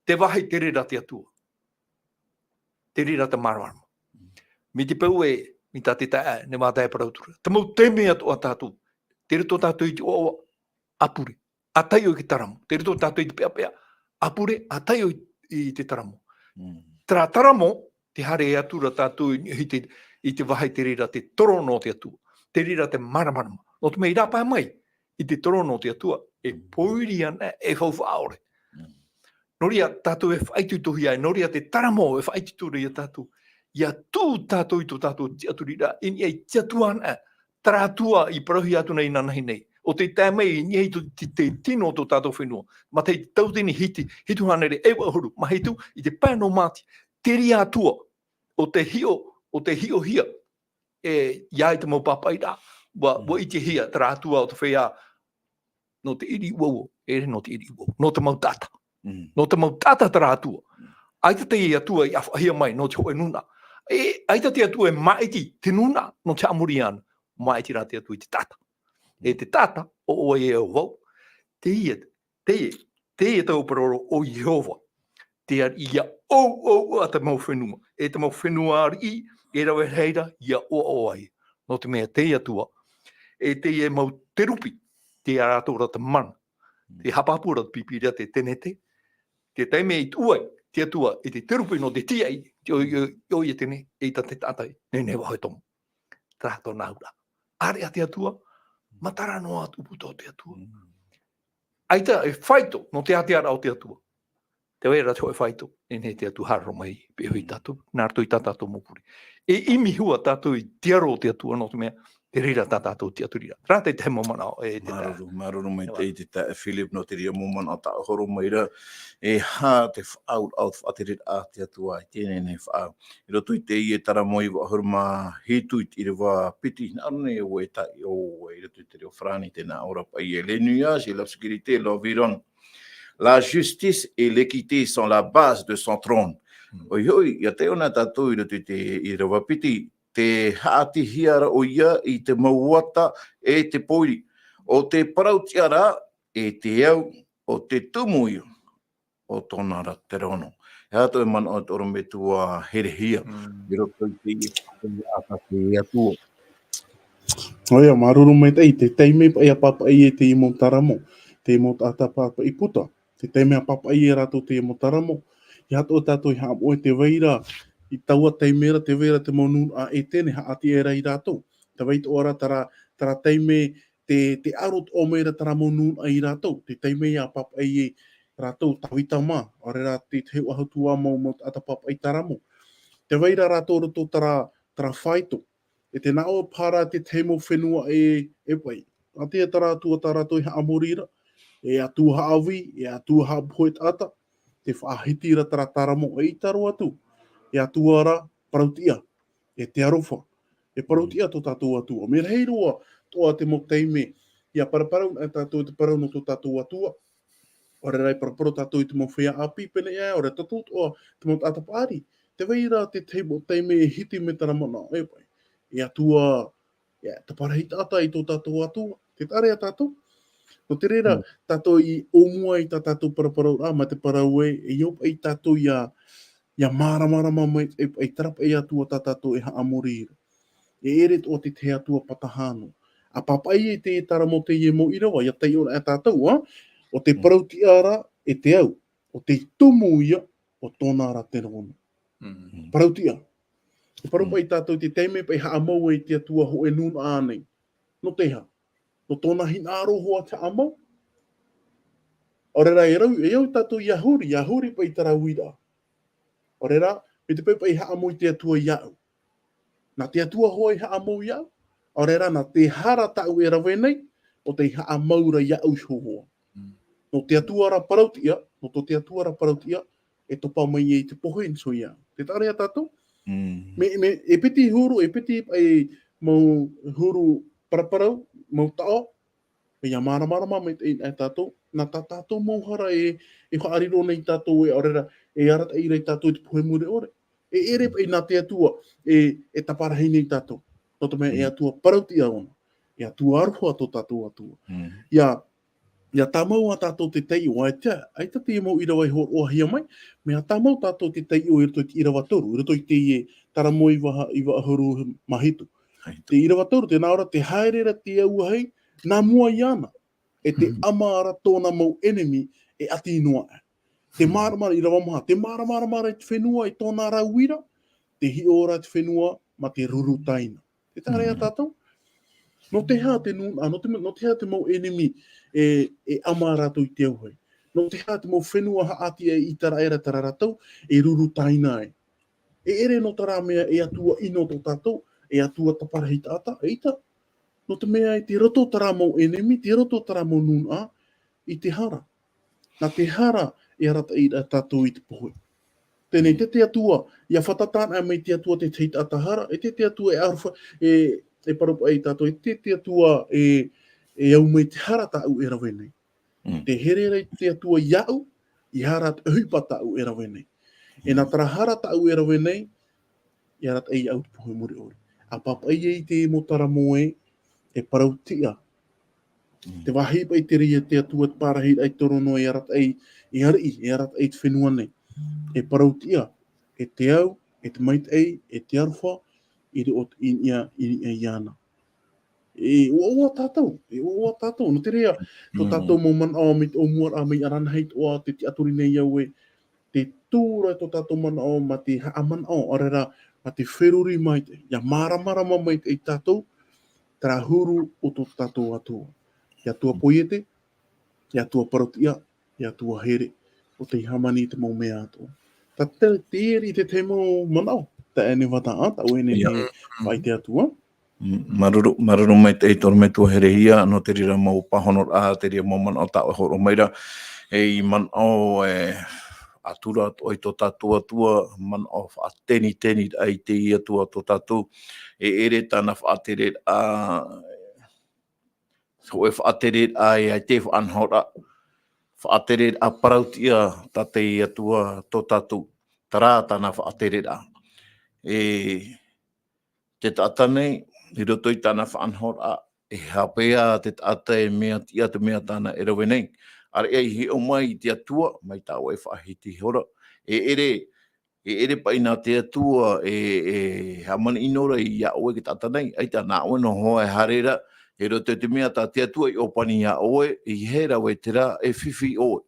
Te vāhi terā ra te Atua. Terā ra te māramarama. Mm. Mai te peu ē, mai tā te taeaʻe, Nevada e parau atu ra. Te mau taime atoʻa tātou. Tei roto tātou i te ʻoaʻoa, ʻa pure. ʻA taiʻo i te taramo. Tei roto tātou i te peʻapeʻa, ʻa pure, ʻa taiʻo i, i te taramo. Mm. Terā taramo, tē haere atu ra tātou i, i te, i te vāhi terā ra te terono o te Atua. Terā ra te māramarama. Nō te mea i rāpae mai, i te terono o te Atua, e Mm. pōiri anaʻe, e faufaʻa ʻore. Mm. Nō reira, tātou e faʻaitoitohia ai, nō reira te taramo e faʻaitoito ra ia tātou. ʻIa tuʻu tātou i tō tātou tiʻaturiraʻa, i niʻa i te Atua anaʻe, terā Atua i parauhia atu nei inanahi nei. ʻO tē tae mai i niʻa i tō, te, te tino o tō tātou fenua. Mataio i te tauatini hiti, hitu hānere iva ʻahuru mā hitu, i te pae nō Māti. Terā Atua, ʻo tē hiʻo, ʻo tē hiʻohia, e, ʻia ai te mau pāpaʻiraʻa, ʻua, Mm. ʻua ʻitehia terā Atua o te feiā, nō te ʻiriʻi uouo, e ʻere nō te ʻiriʻi uouo, nō te mau taʻata. Mm. Nō te mau taʻata terā Atua. Mm. ʻAita te Atua i ʻāfaʻahia mai nō te hōʻē nūnaʻa. E, ʻaita te Atua e māʻiti te nūnaʻa nō te haʻamori iāna. Māʻiti rā te Atua i te taʻata. E te taʻata, ʻo ʻoe e ʻo vau. Teie, teie, teie taua parau ra ʻo Iehova. Te ariʻi ia ʻouʻou ʻa te mau fenua, e te mau fenua ariʻi, e rave rahi ra ia ʻoaʻoa ai. Nō te mea te Atua, e teie mau terupi, te rātou ra te mana. Te haʻapāpū ra te Pīpīria te Tenete, te taime i tuʻu ai te Atua i te terupi nō te tīaʻi, te ʻo, ʻo, ʻo ia tēnei, e ʻita te taʻata, nehenehe vau e tomo. Terā tōna auraʻa. ʻĀreʻa te Atua, matara noa atu puta o te Atua. ʻAita e faito, nō te ātea ra o te Atua. Te vai ra te hōʻē faito, nehenehe te Atua haere mai, pe ʻohi tātou, nā roto i tā tātou mau pure. E ʻimi hua tātou i te aro o te Atua, nō te mea, te reira tā tātou tiʻaturi ra. Terā te tahi mau manaʻo, e te taeaʻe. Māuruuru, māuruuru maitaʻi te taeaʻe Philip nō te reira mau manaʻo tā ʻoe i hōroʻa mai ra, e aha te faʻaau, au te faʻatereraʻa a te Atua i teie nei faʻaau. I roto i teie Taramo iva ʻahuru mā hitu i te ʻīrava piti, nā ʻō nei ʻoe e taiʻo ʻoe i roto i te reo farāni, tē nā ʻō ra paʻi ē, les nuages et l'obscurité l'environnent. La justice et l'équité sont la base de son trône. Mm. ʻOiʻoi, ʻia taiʻo na tātou i roto i te ʻīrava piti, tē haʻatihia ra ʻoia i te mau uata e te pōiri. ʻO te parau-tiʻa ra, e te au, ʻo te tumu ia o tōna ra terōno. E aha tō ʻoe manaʻo, e te ʻorometua Herehia, Mm. i roto i teie, teie ʻātaʻata a te Atua. ʻOia, māuruuru maitaʻi, te taime paʻi ʻia pāpaʻi e teie mau Taramo, teie mau taʻata pāpaʻi puta, te taime ʻia pāpaʻi e rātou teie mau Taramo, e aha tō tātou e haʻamoʻe, tē vai ra, i taua taime ra, tē vai ra te mau nūnaʻa Etene haʻatiʻa ra ia rātou. Tē vai atoʻa ra terā, terā taime te, te aro atoʻa mai ra terā mau nūnaʻa ia rātou, te taime ʻia pāpaʻi e rātou Tavita mā, ʻaore rā te, te hau atu ā mau, mau taʻata pāpaʻi Taramo. Tē vai ra rātou i roto terā, terā faito. E tē nā ʻō paha ra te tahi mau fenua e, e paʻi. ʻĀtea terā Atua tā rātou e haʻamori ra, e Atua haʻavī, e Atua haʻapohe taʻata, tē faʻahiti ra terā Taramo, eʻita roa atu, e Atua ra parau-tiʻa, e te aroha, e parau-tiʻa tō tātou Atua. Mea rahi roa atoʻa te mau taime, ʻia paraparau na tātou i te parau nō tō tātou Atua. ʻAore rā e paraparau tātou i te mau feiā ʻāpī, pēneiaʻe, ʻaore tātou atoʻa te mau taʻata paʻari. Tē vai ra te tahi mau taime e hiti mai terā manaʻo, e paʻi. E Atua, e taparahi taʻata i tō tātou Atua. Tē taʻa ra ia tātou. Nō te reira, Mm. tātou i ʻōmua i tā tātou paraparauraʻa, mā te parau ē, e ʻia paʻi tātou ʻia, ʻia māramarama mai, e, e terā paʻi Atua tā tātou e haʻamori ra. E ʻere atoʻa te tahi Atua pātaha noa. ʻA pāpaʻi e te Taramo teie mau ʻīrava, ʻia taiʻo na tātou, ā? ʻO te Mm. parau-tiʻa ra, e te au, ʻo te tumu ia o tōna ra terōno. Mm. Parau-tiʻa. E parau Mm. paʻi tātou te taime paʻi haʻamau ai te Atua hōʻē nūnaʻa nei. Nō te aha? Nō tōna hinaʻaro hoʻi te haʻamau. ʻAore rā e rau, e au tātou ʻia huri, ʻia huri paʻi terā uiraʻa. ʻAore rā, mai te peu paʻi haʻamau te Atua iāʻu. Nā te Atua hoʻi e haʻamau iāʻu. ʻAore rā, nā te hara tāʻu e rave nei, ʻo tei haʻamau ra iāʻu iho hoʻi. Mm. Nō te Atua ra parau-tiʻa, nō tō te Atua ra parau-tiʻa, e topa mai ai te pohe nō iāʻu. Tē taʻa ra ia tātou? Mm. Mea, mea, e piti huru, e piti, e mau huru paraparau, mau taʻo, ʻia māramarama mai te, e tātou, nā tā tātou mau hara e, e faʻariro nei tātou e ʻaore rā, e arataʻi ra ia tātou i te pohe mure ʻore. E ʻere paʻi nā te Atua, e, e taparahi nei tātou. Nō te mea e Mm. Atua parau-tiʻa ʻōna, e Atua aroha tō tātou Atua. Mm. ʻIa, ʻia tāmau ā tātou te taiʻo, ʻaita, ʻaita te mau ʻīrava i hōroʻahia mai, mea tāmau tātou te taiʻo i roto i te ʻīrava toru, i roto i teie Taramo iva, iva ʻahuru mā hitu. Hai. Te ʻīrava toru, tē nā ʻō ra, tē haere ra te auahi, nā mua iāna, e tē Mm. ʻama ra tōna mau ʻenemi e ʻati noa aʻe. Tē Mm. māramarama, ʻīrava maha, tē māramarama ra i te fenua i tōna ra uira, tē hiʻo ra te fenua mā te ruru tāina. Tē taʻa ra ia Mm. tātou? Nō te aha te nūnaʻa, nō te, nō te aha te mau ʻenemi e, e ʻama rātou i te auahi? Nō te aha te mau fenua haʻati e ʻĪteraʻera terā rātou e ruru tāina ai? E ʻere nō terā mea e Atua ʻino tō tātou, e Atua taparahi taʻata, ʻaita. Nō te mea i te roto terā mau ʻenemi, te roto terā mau nūnaʻa, i te hara. Nā te hara e arataʻi ra tātou i te pohe. Teie nei, tē te Atua, ʻia fātata anaʻe mai te Atua te tahi taʻata hara, e tē te Atua e aroha, e, e parau paʻi ia tātou, e tē te Atua e, e au mai te hara tāʻu e rave nei. Mm. Tē here ra te Atua iāʻu, i hara te ʻohipa tāʻu e rave nei. E nā Mm. terā hara tāʻu e rave nei, e arataʻi iāʻu te pohe mure ʻore. ʻA pāpaʻi i te mau Taramo ē, e parau-tiʻa. Te vāhi paʻi te reira te Atua te pārahiraʻa i te tōrono e arataʻi, e ariʻi, e arataʻi i te fenua nei. E parauʻtiʻa, e te au, e te maitaʻi, e te aroha, i roto i niʻa, i niʻa iāna. E ʻoaʻoa tātou, e ʻoaʻoa tātou. Nō te reira, tō tātou mau manaʻo mai te ʻōmuaraʻa mai ʻaranahi toʻa, te tiʻaturi nei au e, te tū ra tō tātou manaʻo, mā te haʻamanaʻo, ʻaore rā, mā te feruri maitaʻi. ʻIa māramarama maitaʻi tātou, terā huru o tō tātou Atua. ʻIa Atua poiete, ʻia Atua parauʻtiʻa, ʻia Atua here, ʻo tei hāmani i te mau mea atoʻa. Tā te, te iri i te tahi mau manaʻo, tā ʻEne vata, tā ʻoe nei, faʻaʻite atu ā. Mm, māuruuru, māuruuru maitaʻi te ʻorometua herehia, nō te reira mau pāhonoraʻa, te reira mau manaʻo tā ʻoe hōroʻa mai ra, e i manaʻo, e, atu ra atoʻa i tō tātou Atua, manaʻo faʻateniteniraʻa i te Atua tō tātou, e ʻere tāna faʻatereraʻa, hōʻē faʻatereraʻa, e ʻaita e faʻanahoraʻa, faʻatereraʻa parauʻtiʻa tā te Atua tō tātou, terā tāna faʻatereraʻa. E, te taʻata nei, i roto i tāna faʻanahoraʻa, e haʻapaʻo te taʻata e mea tiʻa te mea tāna e rave nei. ʻAreʻa i hiʻo mai i te Atua, mai tā ʻoe faʻahiti hora. E ʻere, e ʻere paʻi nā te Atua, e, e hāmani ʻino ra iā ʻoe te taʻata nei. ʻAita nā ʻoe noa e haere ra, i roto i te mea tā te Atua i ʻōpani iā ʻoe, ʻeiaha e rave terā, e fifi ʻoe.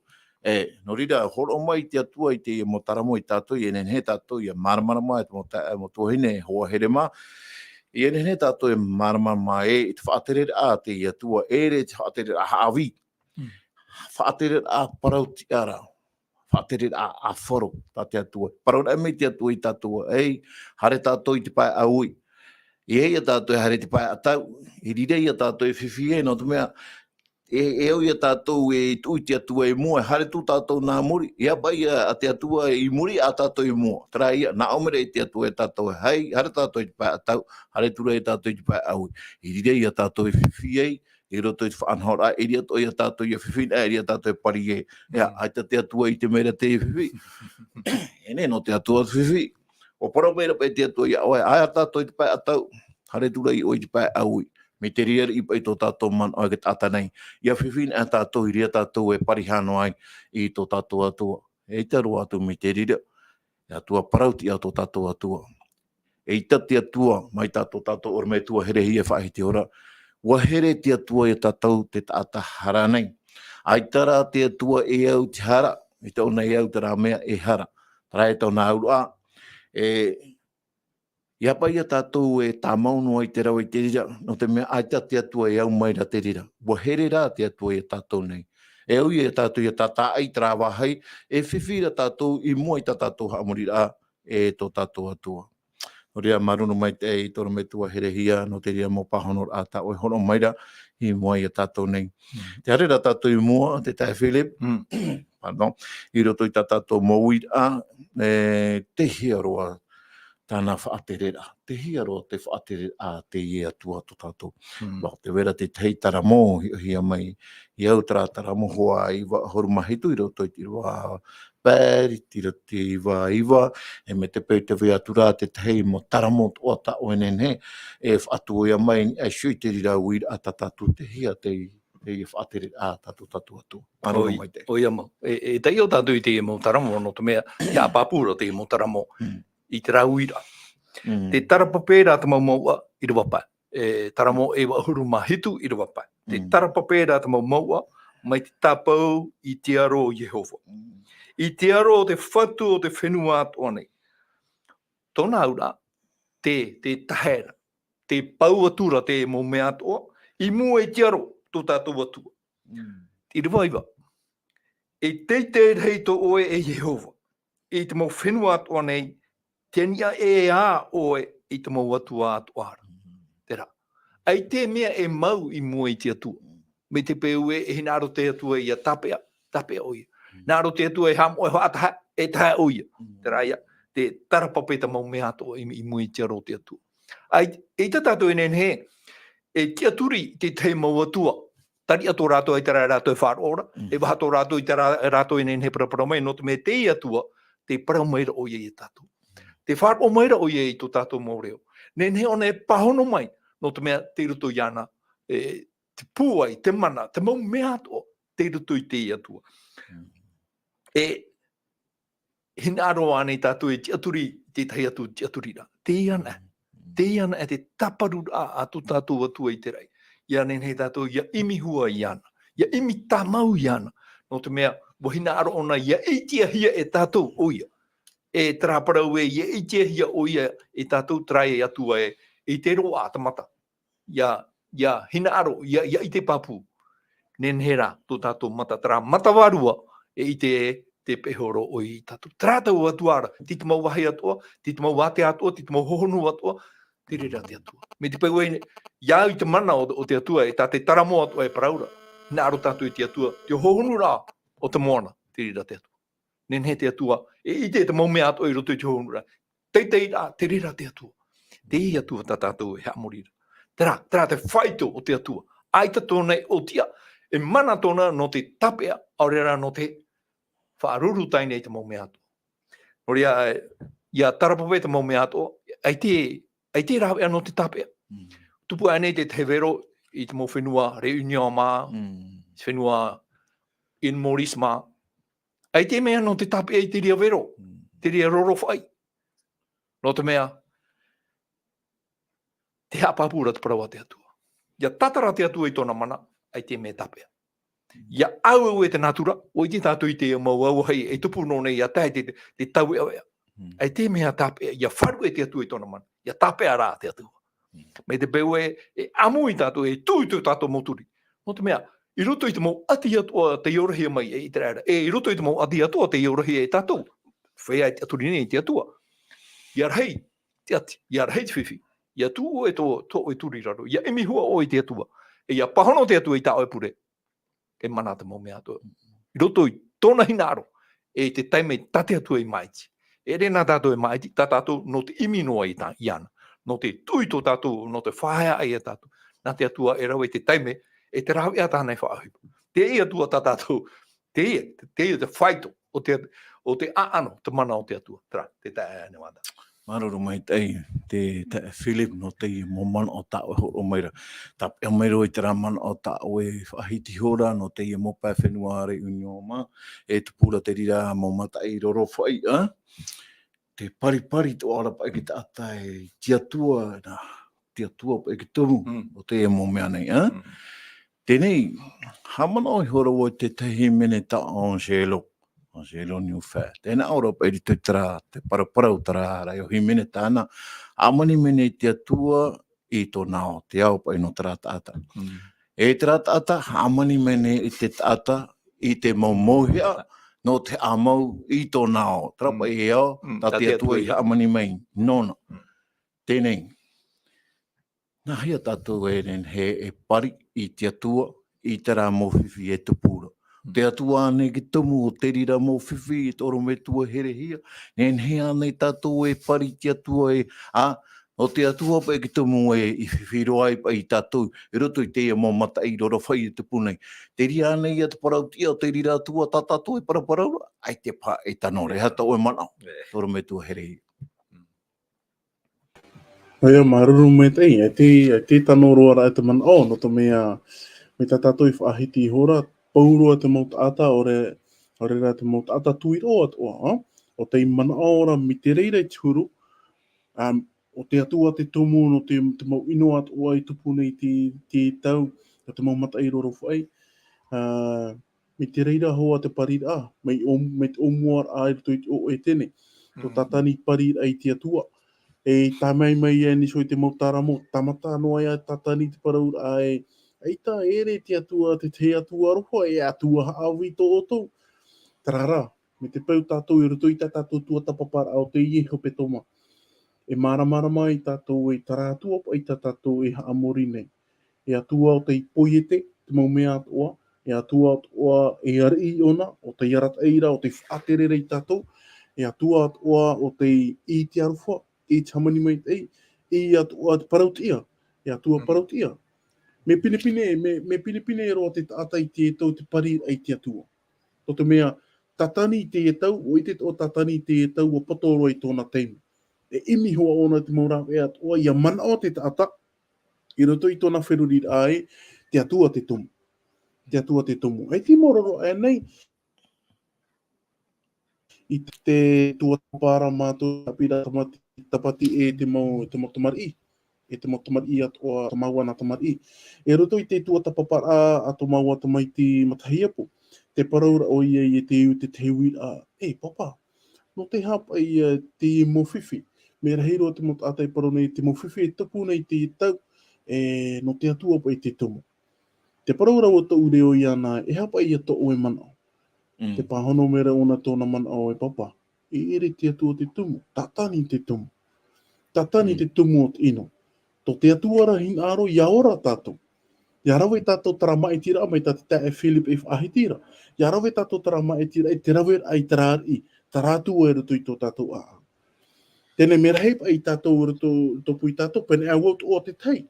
E, nō reira, hōroʻa mai te Atua i teie mau taramo ia tātou, ʻia nehenehe tātou, ʻia māramarama, e te mau taeaʻe, mau tuahine, hoa here mā, ʻia nehenehe tātou e māramarama e, i te faʻatereraʻa a te Atua, e ʻere te faʻatereraʻa haʻavī. Mm. Faʻatereraʻa parauʻtiʻa ra, faʻatereraʻa ʻāfaro, tā te Atua. Parau rahi mai te Atua ia tātou, ei, haere tātou i te pae ʻāui. E ʻeiaha tātou e haere i te pae ʻatau, i reira ia tātou e fifi ai, nō te mea, e, e au ia tātou e tuʻu i te Atua i mua, e haere atu tātou nā muri, ʻia paʻi ia a te Atua i muri ia tātou i mua. Terā ia, nā ʻō mai ra te Atua ia tātou e hai, haere tātou i te pae ʻatau, haere atu ra ia tātou i te pae ʻāui. I reira ia tātou e fifi ai, i roto i te faʻanahoraʻa, e ʻere atoʻa ia tātou ʻia fifi, e ʻere ia tātou e pari ai. ʻIa, ʻaita te Atua i ʻite mai ra te fifi. E nehenehe nō te Atua te fifi. ʻUa parau mai ra paʻi te Atua iā ʻoe, haere tātou i te pae ʻatau, haere atu ra ʻoe i te pae ʻāui. Mai te reira paʻi tō tātou manaʻo e te taʻata nei. ʻIa fifi anaʻe tātou i reira tātou e parihā noa ai i tō tātou Atua. ʻEita roa atu mai te reira. E Atua parauʻtiʻa tō tātou Atua. ʻEita te Atua, mai tā tō tātou ʻorometua herehia e faʻahiti hora. ʻUa here te Atua ia tātou te taʻata hara nei. ʻAita rā te Atua e au te hara, ʻaita ʻōna e au terā mea e hara. Terā e tōna auraʻa, e, ʻia paʻi ia tātou e tāmau noa i te rave i te reira, nō te mea ʻaita te Atua e au mai ra te reira. ʻUa here rā te Atua ia tātou nei. E au ia tātou ʻia tātaʻi terā vāhi, e fifi ra tātou i mua i tā tātou haʻamoriraʻa, e tō tātou Atua. Nō reira, māuruuru maitaʻi te ʻorometua herehia, nō te reira mau pāhonoraʻa tā ʻoe hōroʻa mai ra, i mua ia tātou nei. Mm. Tē haere ra tātou i mua, te taeaʻe Philip, pardon, i roto i tā tātou mau uiraʻa, e, tei hea roa tāna faʻatereraʻa, tei hea roa te faʻatereraʻa a te Atua tō tātou. Mm. Nō te reira te tahi taramo, hiʻohia mai, i au terā taramo hoʻi iva ʻahuru mā hitu i roto i te iva pae, i te iva iva, e mai te peu tē vai atu ra te tahi mau taramo atoʻa tā ʻoe e nehenehe, e faʻatuohia mai, e hiʻo i te reira uiraʻa tā tātou tei hea te, te faʻatereraʻa tā tō tātou Atua. Māuruuru maitaʻi. ʻOia mau. E, e taiʻo tātou i te mau taramo, nō te mea, ʻia pāpū ra te mau taramo. Mm. I terā uiraʻa. Mm. Tē tarapape ra te mau mouʻa, ʻīrava pae. E, taramo e iva ʻahuru mā hitu, ʻīrava pae. Tē tarapape ra te mau mouʻa, mai te tāpau i te aro o Iehova. Mm. I te aro o te Fatu o te fenua atoʻa nei. Tōna auraʻa, tē, tē tahe ra, tē pau atu ra te mau mea atoʻa, i mua i te aro tō tātou Atua. Mm. ʻĪrava iva. E teitei rahi tō ʻoe e Iehova, i te mau fenua atoʻa nei, tē niʻa ē ā ʻoe i te mau atua atoʻa ra. Mm. Terā. ʻAita e mea e mau i mua i te Atua. Mai te peu ē, e hinaʻaro te Atua ʻia tāpeʻa, tāpeʻa ʻoia. Mm. Hinaʻaro te Atua e haʻamoʻe faʻataha, e tahe ʻoia. Mm. Terā ia, tē tarapape te mau mea atoʻa i, i mua i te aro o te Atua. ʻAi, ʻeita tātou e nehenehe, e tiʻaturi i te tahi mau atua, tariʻa tō rātou ʻaita rā rātou e faʻaroʻo ra, mm, e vaha tō rātou ʻaita rā, rātou e nehenehe e paraparau mai, nō te mea te Atua, tē parau mai ra ʻoia ia tātou. Tē faʻaroʻo mai ra ʻoia i tō tātou mau reo. Nehenehe ʻōna e pāhono mai, nō te mea tei roto iāna, e, te pūai, te mana, te mau mea atoʻa, tei roto i te Atua. Mm. E hinaʻaro ānei tātou e tiʻaturi i tētahi atu tiʻaturiraʻa? Teie ana, Mm. teie ana e te tāparuraʻa a tō tātou Atua i te raʻi. ʻIa nehenehe tātou, ʻia ʻimi hua iāna, ʻia ʻimi tāmau iāna. Nō te mea, ʻua hinaʻaro ʻōna ʻia ʻitehia e tātou ʻoia. E terā parau ē, ʻia ʻitehia ʻoia e tātou, terā e Atua ē, i te roaʻa a te mata. ʻIa, ʻia hinaʻaro, ʻia, ʻia ʻite pāpū. Nehenehe rā, tō tātou mata, terā mata vārua, e ʻite e te peʻe hōroʻa ʻoia ia tātou. Terā taua Atua ra, tei te mau vāhi atoʻa, tei te mau ātea atoʻa, tei te mau hohonu atoʻa, te reira te Atua. Mai te peu ē, ʻia au i te mana o, o te Atua, e tā te taramo atoʻa e parau ra. Hinaʻaro tātou i te Atua, te hohonu rā o te moana, te reira te Atua. Nehenehe te Atua, e ʻite te mau mea atoʻa i roto i te hohonu ra. Teitei rā, te reira te Atua. Teie Atua tā tātou e haʻamori ra. Terā, terā te faito o te Atua. ʻAita tōna e ʻōtia, e mana tōna nō te tāpeʻa, ʻaore rā nō te faʻaruru taime i te mau mea atoʻa. Nō reira, ʻia tarapapa te mau mea atoʻa, ʻaita, ʻaita e rāveʻa nō te tāpeʻa. Mm. Tupu ānei te, te vero i te mau fenua Réunion mā, Mm. te fenua Île Maurice mā. ʻAita e mea nō te tāpeʻa i te reira vero, Mm. te reira rorofaʻi. Nō te mea, tē haʻapāpū ra te parau a te Atua. ʻIa tātara te Atua i tōna mana, ʻaita e mea tāpeʻa. ʻIa auau e te natura, ʻua ʻite tātou i te mau auahi e tupu noa nei ʻia tae te, te, te taueʻaveʻa. Mm. ʻAita e mea tāpeʻa, ʻia faʻaruʻe te Atua i tōna mana, ʻia tāpeʻa rā te Atua. Mm. Mai te peu ē, e ʻāmui tātou, e tū i tō tātou mau turi. Nō te mea, i roto i te mau ʻati atoʻa tei orahia mai e ʻĪteraʻera, e i roto i te mau ʻati atoʻa tei orahia e tātou, feiā e tiʻaturi nei te Atua. ʻIa rahi te ʻati, ʻia rahi te fifi, ʻia tuʻu e tō, tō ʻoe turi i raro, ʻia ʻimi hua ʻoe i te Atua, e ʻia pāhono te Atua i tā ʻoe pure, e mana te mau mea atoʻa. I roto i tōna hinaʻaro, e te taime tā te Atua i māʻiti. E ʻere nā tātou e māʻiti, tā tātou nō te ʻimi noa i tā, iāna. Nō te tuʻu i tō tātou, nō te faʻaea ai e tātou. Nā te Atua e rave i te taime, e te rāveʻa tāna e faʻaʻohipa. Te Atua tā tātou, te, te, te faito, o te, o te ʻaʻano, te mana o te Atua. Terā, te taeaʻe Nevada. Māuruuru maitaʻi, te, te Philip, nō teie mau manaʻo tā ʻoe e hōroʻa mai ra. Tāpeʻa mai roa i terā manaʻo tā ʻoe e faʻahiti ihora, nō teie mau pae fenua Réunion mā, e tupu ra te reira mau mataʻi rorofaʻi, ā? Te paripari atoʻa ra paʻi te taʻata e te Atua, nā, te Atua paʻi te tumu Mm. o teie mau mea nei, ā? Mm. Teie nei, haʻamanaʻo ihora vau i te tahi hīmene tā Angelo. Angelo Newfair. Tē nā ʻō ra paʻi i roto i terā, te paraparau terā rahi o hīmene tāna. Hāmani mai nei te Atua i tōna ao, te ao paʻi nō terā taʻata. Mm. E terā taʻata, hāmani mai nei i te taʻata i te mau mauhaʻa, nō te haʻamau i tōna ao. Terā Mm. paʻi e ao, Mm, tā tā te te Atua Atua i ia. hāmani mai, nōna. Mm. Teie nei. Nāhea tātou e nehenehe e pari i te Atua, i terā mau fifi e tupu ra? Mm. Te Atua ānei te tumu o te reira mau fifi, e te ʻorometua herehia, nehenehe ānei tātou e pari i te Atua e, ā, nō te Atua paʻi te tumu e i fifi roa ai paʻi ia tātou, i roto i teie mau mataʻi rorofaʻi e tupu nei. Te reira ānei ia te parau tiʻa o te reira Atua tā tātou e paraparau ra, ʻaita paʻi e tano ra, e aha tō ʻoe manaʻo, E. te ʻorometua herehia. Mm. ʻOia, māuruuru maitaʻi, e te, e te tano roa ra e te manaʻo, nō te mea, mai tā tātou i faʻahiti ihora, pauroa te mau taʻata, ʻaore, ʻaore rā te mau taʻata tuiroʻo atoʻa, ā? ʻO tei manaʻo ra mai te reira i te huru, ā, ʻo te Atua te tumu nō te, te mau ʻino atoʻa i tupu nei te, te tau, nō te mau mataʻi rorofaʻi, ā, mai te reira hoʻi te pariraʻa, mai ʻō-, mai te ʻōmuaraʻa i roto i te ʻō ʻētene. Tō Mm. Tātani pariraʻa i te Atua. E tae mai mai ia nei hoʻi te mau taramo, tāmata noa ia Tātani te parauraʻa e, ʻaita, ʻeʻere te Atua, te, te Atua aroha, e Atua haʻavī tō ʻoutou. Terā rā, mai te peu tātou i roto i tā tātou tuatāpaparaʻa o teie hepetoma. E māramarama ai tātou i terā Atua paʻi tā tātou e haʻamori nei. E Atua o tei poiete te mau mea atoʻa, e Atua atoʻa e ariʻi ʻōna, o tei arataʻi ra, o tei faʻatere ra ia tātou, e Atua atoʻa o tei ʻī i te aroha, ʻī i te hāmani maitaʻi, ʻī atoʻa i te parau tiʻa, e Atua Mm. parau tiʻa. Mea pinepine, mea, mea pinepine roa te taʻata i te tau te pariraʻa i te Atua. Nō te mea, Tātani i teie tau, ʻua ʻite atoʻa Tātani i teie tau ʻua poto roa i tōna taime. E ʻimi hoʻi ʻōna i te mau rāveʻa atoʻa, ʻia manaʻo te taʻata, i roto i tōna feruriraʻa ē, te Atua te tumu. Te Atua te tumu. E te mau roro aʻe nei, i te tuatāpaparaʻa mātou, te haʻapiʻiraʻa tāpati, tāpati e te mau, te mau tamariʻi. E te mau tamariʻi atoʻa, te mau ana tamariʻi. E roto i te tuatāpaparaʻa a tō māua tamaiti matahiapo, te parau ra ʻoia i te iu te te uiraʻa, e papa, nō te aha paʻi ia te mau fifi? Mea rahi roa te mau taʻata e parau nei, te mau fifi e tupu nei te tau, e, nō te Atua paʻi te tumu. Te parau ra ua tōʻu reo iāna, e aha paʻi ia tō ʻoe manaʻo? Mm. Te pāhono mai ra ʻōna tōna manaʻo, e papa, e ʻere te Atua te tumu, Tātani te tumu. Tātani Mm. te tumu o te ʻino. Tō te Atua ra hinaʻaro, ʻia ora tātou. ʻIa rave tātou terā maʻitiraʻa mai tā te taeaʻe Philip e faʻahiti ra. ʻIa rave tātou terā maʻitiraʻa, e te rave ai terā ariʻi, terā Atua i roto i tō tātou ʻāʻau. Teie nei mea rahi paʻi tātou i roto, tōpū i tātou, pēnei au atoʻa te tahi.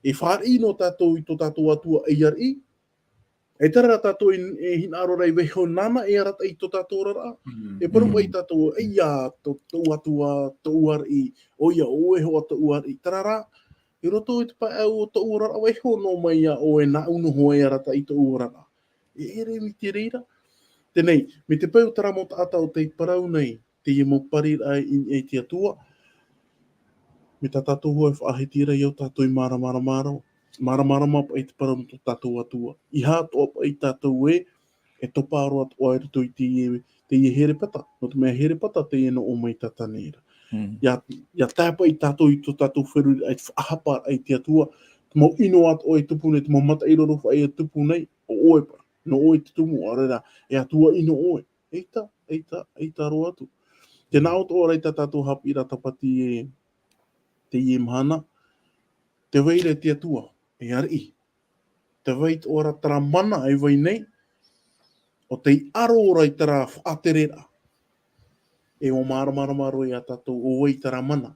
E fāriʻi noa tātou i tō tātou Atua ei ariʻi. E terā rā tātou e, e hinaʻaro ra e vaiiho nāna e arataʻi i tō tātou oraraʻa. Mm. E parau Mm. paʻi tātou, ʻeia, tō, tōʻu Atua, tōʻu ariʻi, ʻoia, ʻo ʻoe hoʻi tōʻu ariʻi. Terā rā, i roto i te pae au o tōʻu oraraʻa, vaiiho noa mai iā ʻoe, nāʻu noa hoʻi e arataʻi i tōʻu oraraʻa. E ʻere mai te reira. Teie nei, mai te peu terā mau taʻata o tei parau nei, teie mau pariraʻa i niʻa i te Atua, mai tā tātou hoʻi e faʻahiti ra, ʻia ō tātou i māramarama roa. Māramarama paʻi te parau nō tō tātou Atua. ʻEiaha atoʻa paʻi tātou ē, e topa roa atoʻa i roto i teie, teie herepeta. Nō te mea herepeta teie nō ʻō mai Tātani ra. Mm. ʻIa, ʻia tae paʻi tātou i tō tātou feruriraʻa, i te faʻahaparaʻa i te Atua, te mau ʻino atoʻa e tupu nei, te mau mataʻi roro faʻaea e tupu nei, ʻo ʻoe paʻi. Nō ʻoe te tumu, ʻaore rā, e Atua ʻino ʻoe. ʻEita, ʻeita, ʻeita roa atu. Tē nā ʻō atoʻa ra i tā tātou haʻapiʻiraʻa tāpati e teie mahana, tē vai ra te Atua, e ariʻi. Tē vai atoʻa ra terā mana e vai nei, ʻo tei aro ra i terā faʻatereraʻa. E ʻua māramarama roa iā tātou ʻo vai terā mana.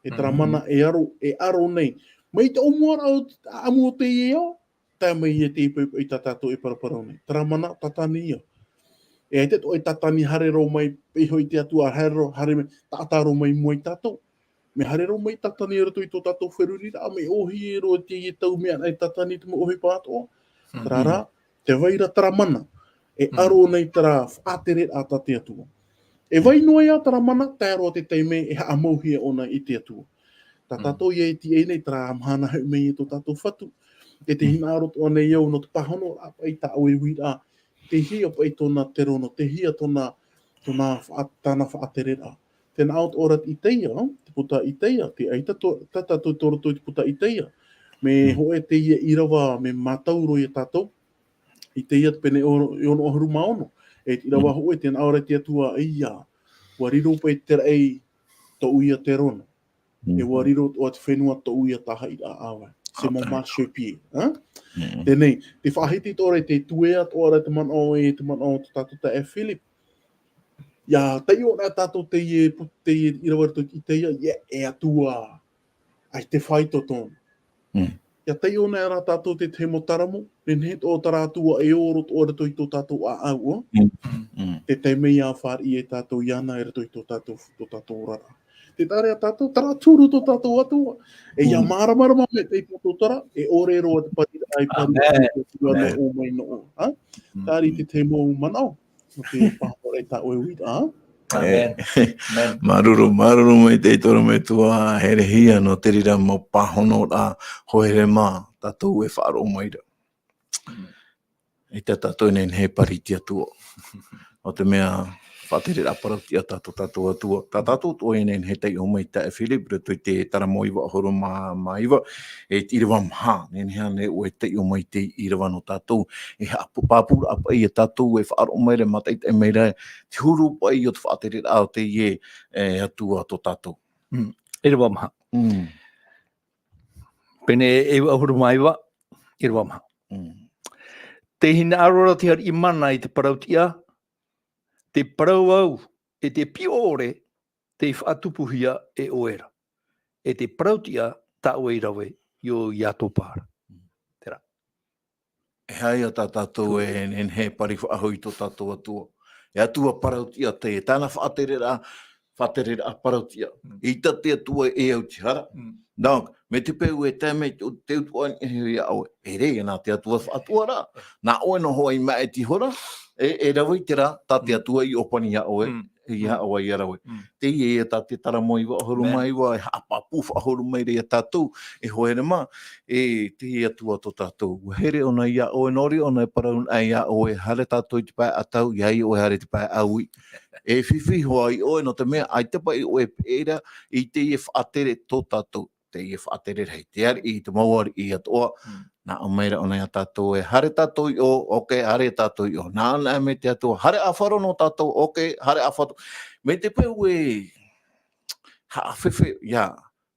E terā Mhm. mana e aro, e aro nei. Mai te ʻōmuaraʻa o te, ʻamu o teie ao, tae mai ia te ipu i tā tātou e paraparau nei. Terā mana, Tātani ia. E ʻaita atoʻa e Tātani haere roa mai, peiho i te Atua, haere roa, haere mai, taʻata roa mai i mua ia tātou. Mea haere roa mai Tātani i roto i tō tātou feruriraʻa, mea ʻōhie roa teie tau mea nei Tātani te mau ʻohipa atoʻa. Terā rā, Mhm. tē vai ra terā mana. E Mhm. aro nei terā faʻatereraʻa tā te Atua. E vai noa ia terā mana, tae roa te taime e haʻamauhia ʻōna i te Atua. Tā Mhm. tātou ia e tīaʻi nei terā mahana hoʻi mai e tō tātou Fatu. E te Mhm. hinaʻaro atoʻa nei au nō te pāhonoraʻa paʻi i tā ʻoe uiraʻa. Tei hea paʻi tōna terono, tei hea tōna, tōna faʻa-, tāna faʻatereraʻa. Tē nā ʻō atoʻa ra te Itaia, te puta Itaia, tē ʻaita tō, tā tātou tō roto i te puta Itaia. Mea Mm. hōʻē teie ʻīrava, mea mātau roa ia tātou. Itaia te pene o-, e ono ʻahuru mā ono. E te ʻīrava Mm. hōʻē, tē nā ʻō ra te Atua, ʻeia, ʻua riro paʻi te raʻi tōʻu ia terono. Mm. E ʻua riro atoʻa te fenua tōʻu ia tāhaʻiraʻa ʻāvae. C'est mon Amen. marchepied, hein? Mm. Teie nei, tē faʻahiti atoʻa ra, tē tuea atoʻa ra te manaʻo, e te manaʻo o tō tātou taeaʻe Philip. ʻIa taiʻo na tātou teie pu-, teie ʻīrava i roto i te Itaia, ʻeia, e Atua, ʻaita e faito tōna. Mm. ʻIa taiʻo na rā tātou te tahi mau taramo, nehenehe atoʻa terā Atua e ora atoʻa i roto i tō tātou ʻāʻau, ʻo? Mm. Mm. Te taime ʻia fāriʻi e tātou iāna i roto i tō tātou, tō tātou oraraʻa. Tē taʻa ra ia tātou, terā te huru tō tātou Atua. E ʻia Mm. māramarama mai te tātou terā, e ʻore roa te pariraʻa i parau Amen. i te Atua nō Amen. ʻō mai nō ʻō. Ha? Mm. Terā te tahi mau manaʻo, nō te pāhonoraʻa i tā ʻoe uiraʻa. Amen. E, Amen. Māuruuru, māuruuru maitaʻi te ʻorometua Herehia nō te reira mau pāhonoraʻa, hoa here mā, tātou e faʻaroʻo mai ra. Mm. ʻAita tātou e nehenehe e pari i te Atua. Nō te mea, faʻatereraʻa parautiʻa tā tō tātou Atua. Tā tātou atoʻa e nehenehe e taiʻo mai i tā taeaʻe Philip, i roto i te Taramo iva ʻahuru mā, mā iva, e te ʻīrava maha, nehenehe ānei ʻoe e taiʻo mai i te ʻīrava nō tātou, e haʻapāpū ra paʻi ia tātou e faʻaroʻo mai ra, mātaʻitaʻi mai ra, te huru paʻi o te faʻatereraʻa o teie, e, Atua tō tātou. Mm. ʻĪrava maha. Mm. Pene e iva ʻahuru mā iva, ʻīrava maha. Mm. Tē hinaʻaro ra te ariʻi mana i te parautiʻa, te parau au, e te piʻo ʻore, tei faʻatupuhia e ʻoe ra. E te parautiʻa tā ʻoe i rave, ʻio ʻia topa ra. Terā. E aha ia tā tātou e nehenehe e pari faʻahou i tō tātou Atua? E Atua parautiʻa teie, tāna faʻatereraʻa, faʻatereraʻa parautiʻa. Mm. ʻEita te Atua e au i te hara. Mm. Donc, mai te peu e tae mai te, te utuʻa i niʻa iho iā ʻoe, e ʻere nā te Atua faʻatuaraʻa. Nā ʻoe noa i maʻiti ihora, e, e rave i terā, tā te Mm. Atua i ʻōpani iā ʻoe, Mm. e iā Mm. ʻoe ia rave. Mm. Teie ia tā te Taramo iva ʻahuru mā iva, e haʻapāpū faʻahou mai ra iā tātou, e hoa here mā, e te Atua tō tātou. Ua here ʻōna iā ʻoe, nō reira ʻōna e parau ana iā ʻoe, haere tātou i te pae ʻatau, ʻia ʻore ʻoe haere i te pae ʻāuī. E fifi hoʻi ʻoe, nō te mea, ʻaita paʻi ʻoe e peʻe ra i teie faʻatere tō tātou, teie faʻatere rahi, te ariʻi, te mau ariʻi atoʻa. Mm. Nā ʻō mai ra ʻōna iā tātou ē, haere tātou i ʻō, ok, haere tātou i ʻō. Nā ʻōna mai te Atua, haere ʻāfaro nō tātou, ok, haere ʻāfaro. Mai te peu e haʻafefe, ia,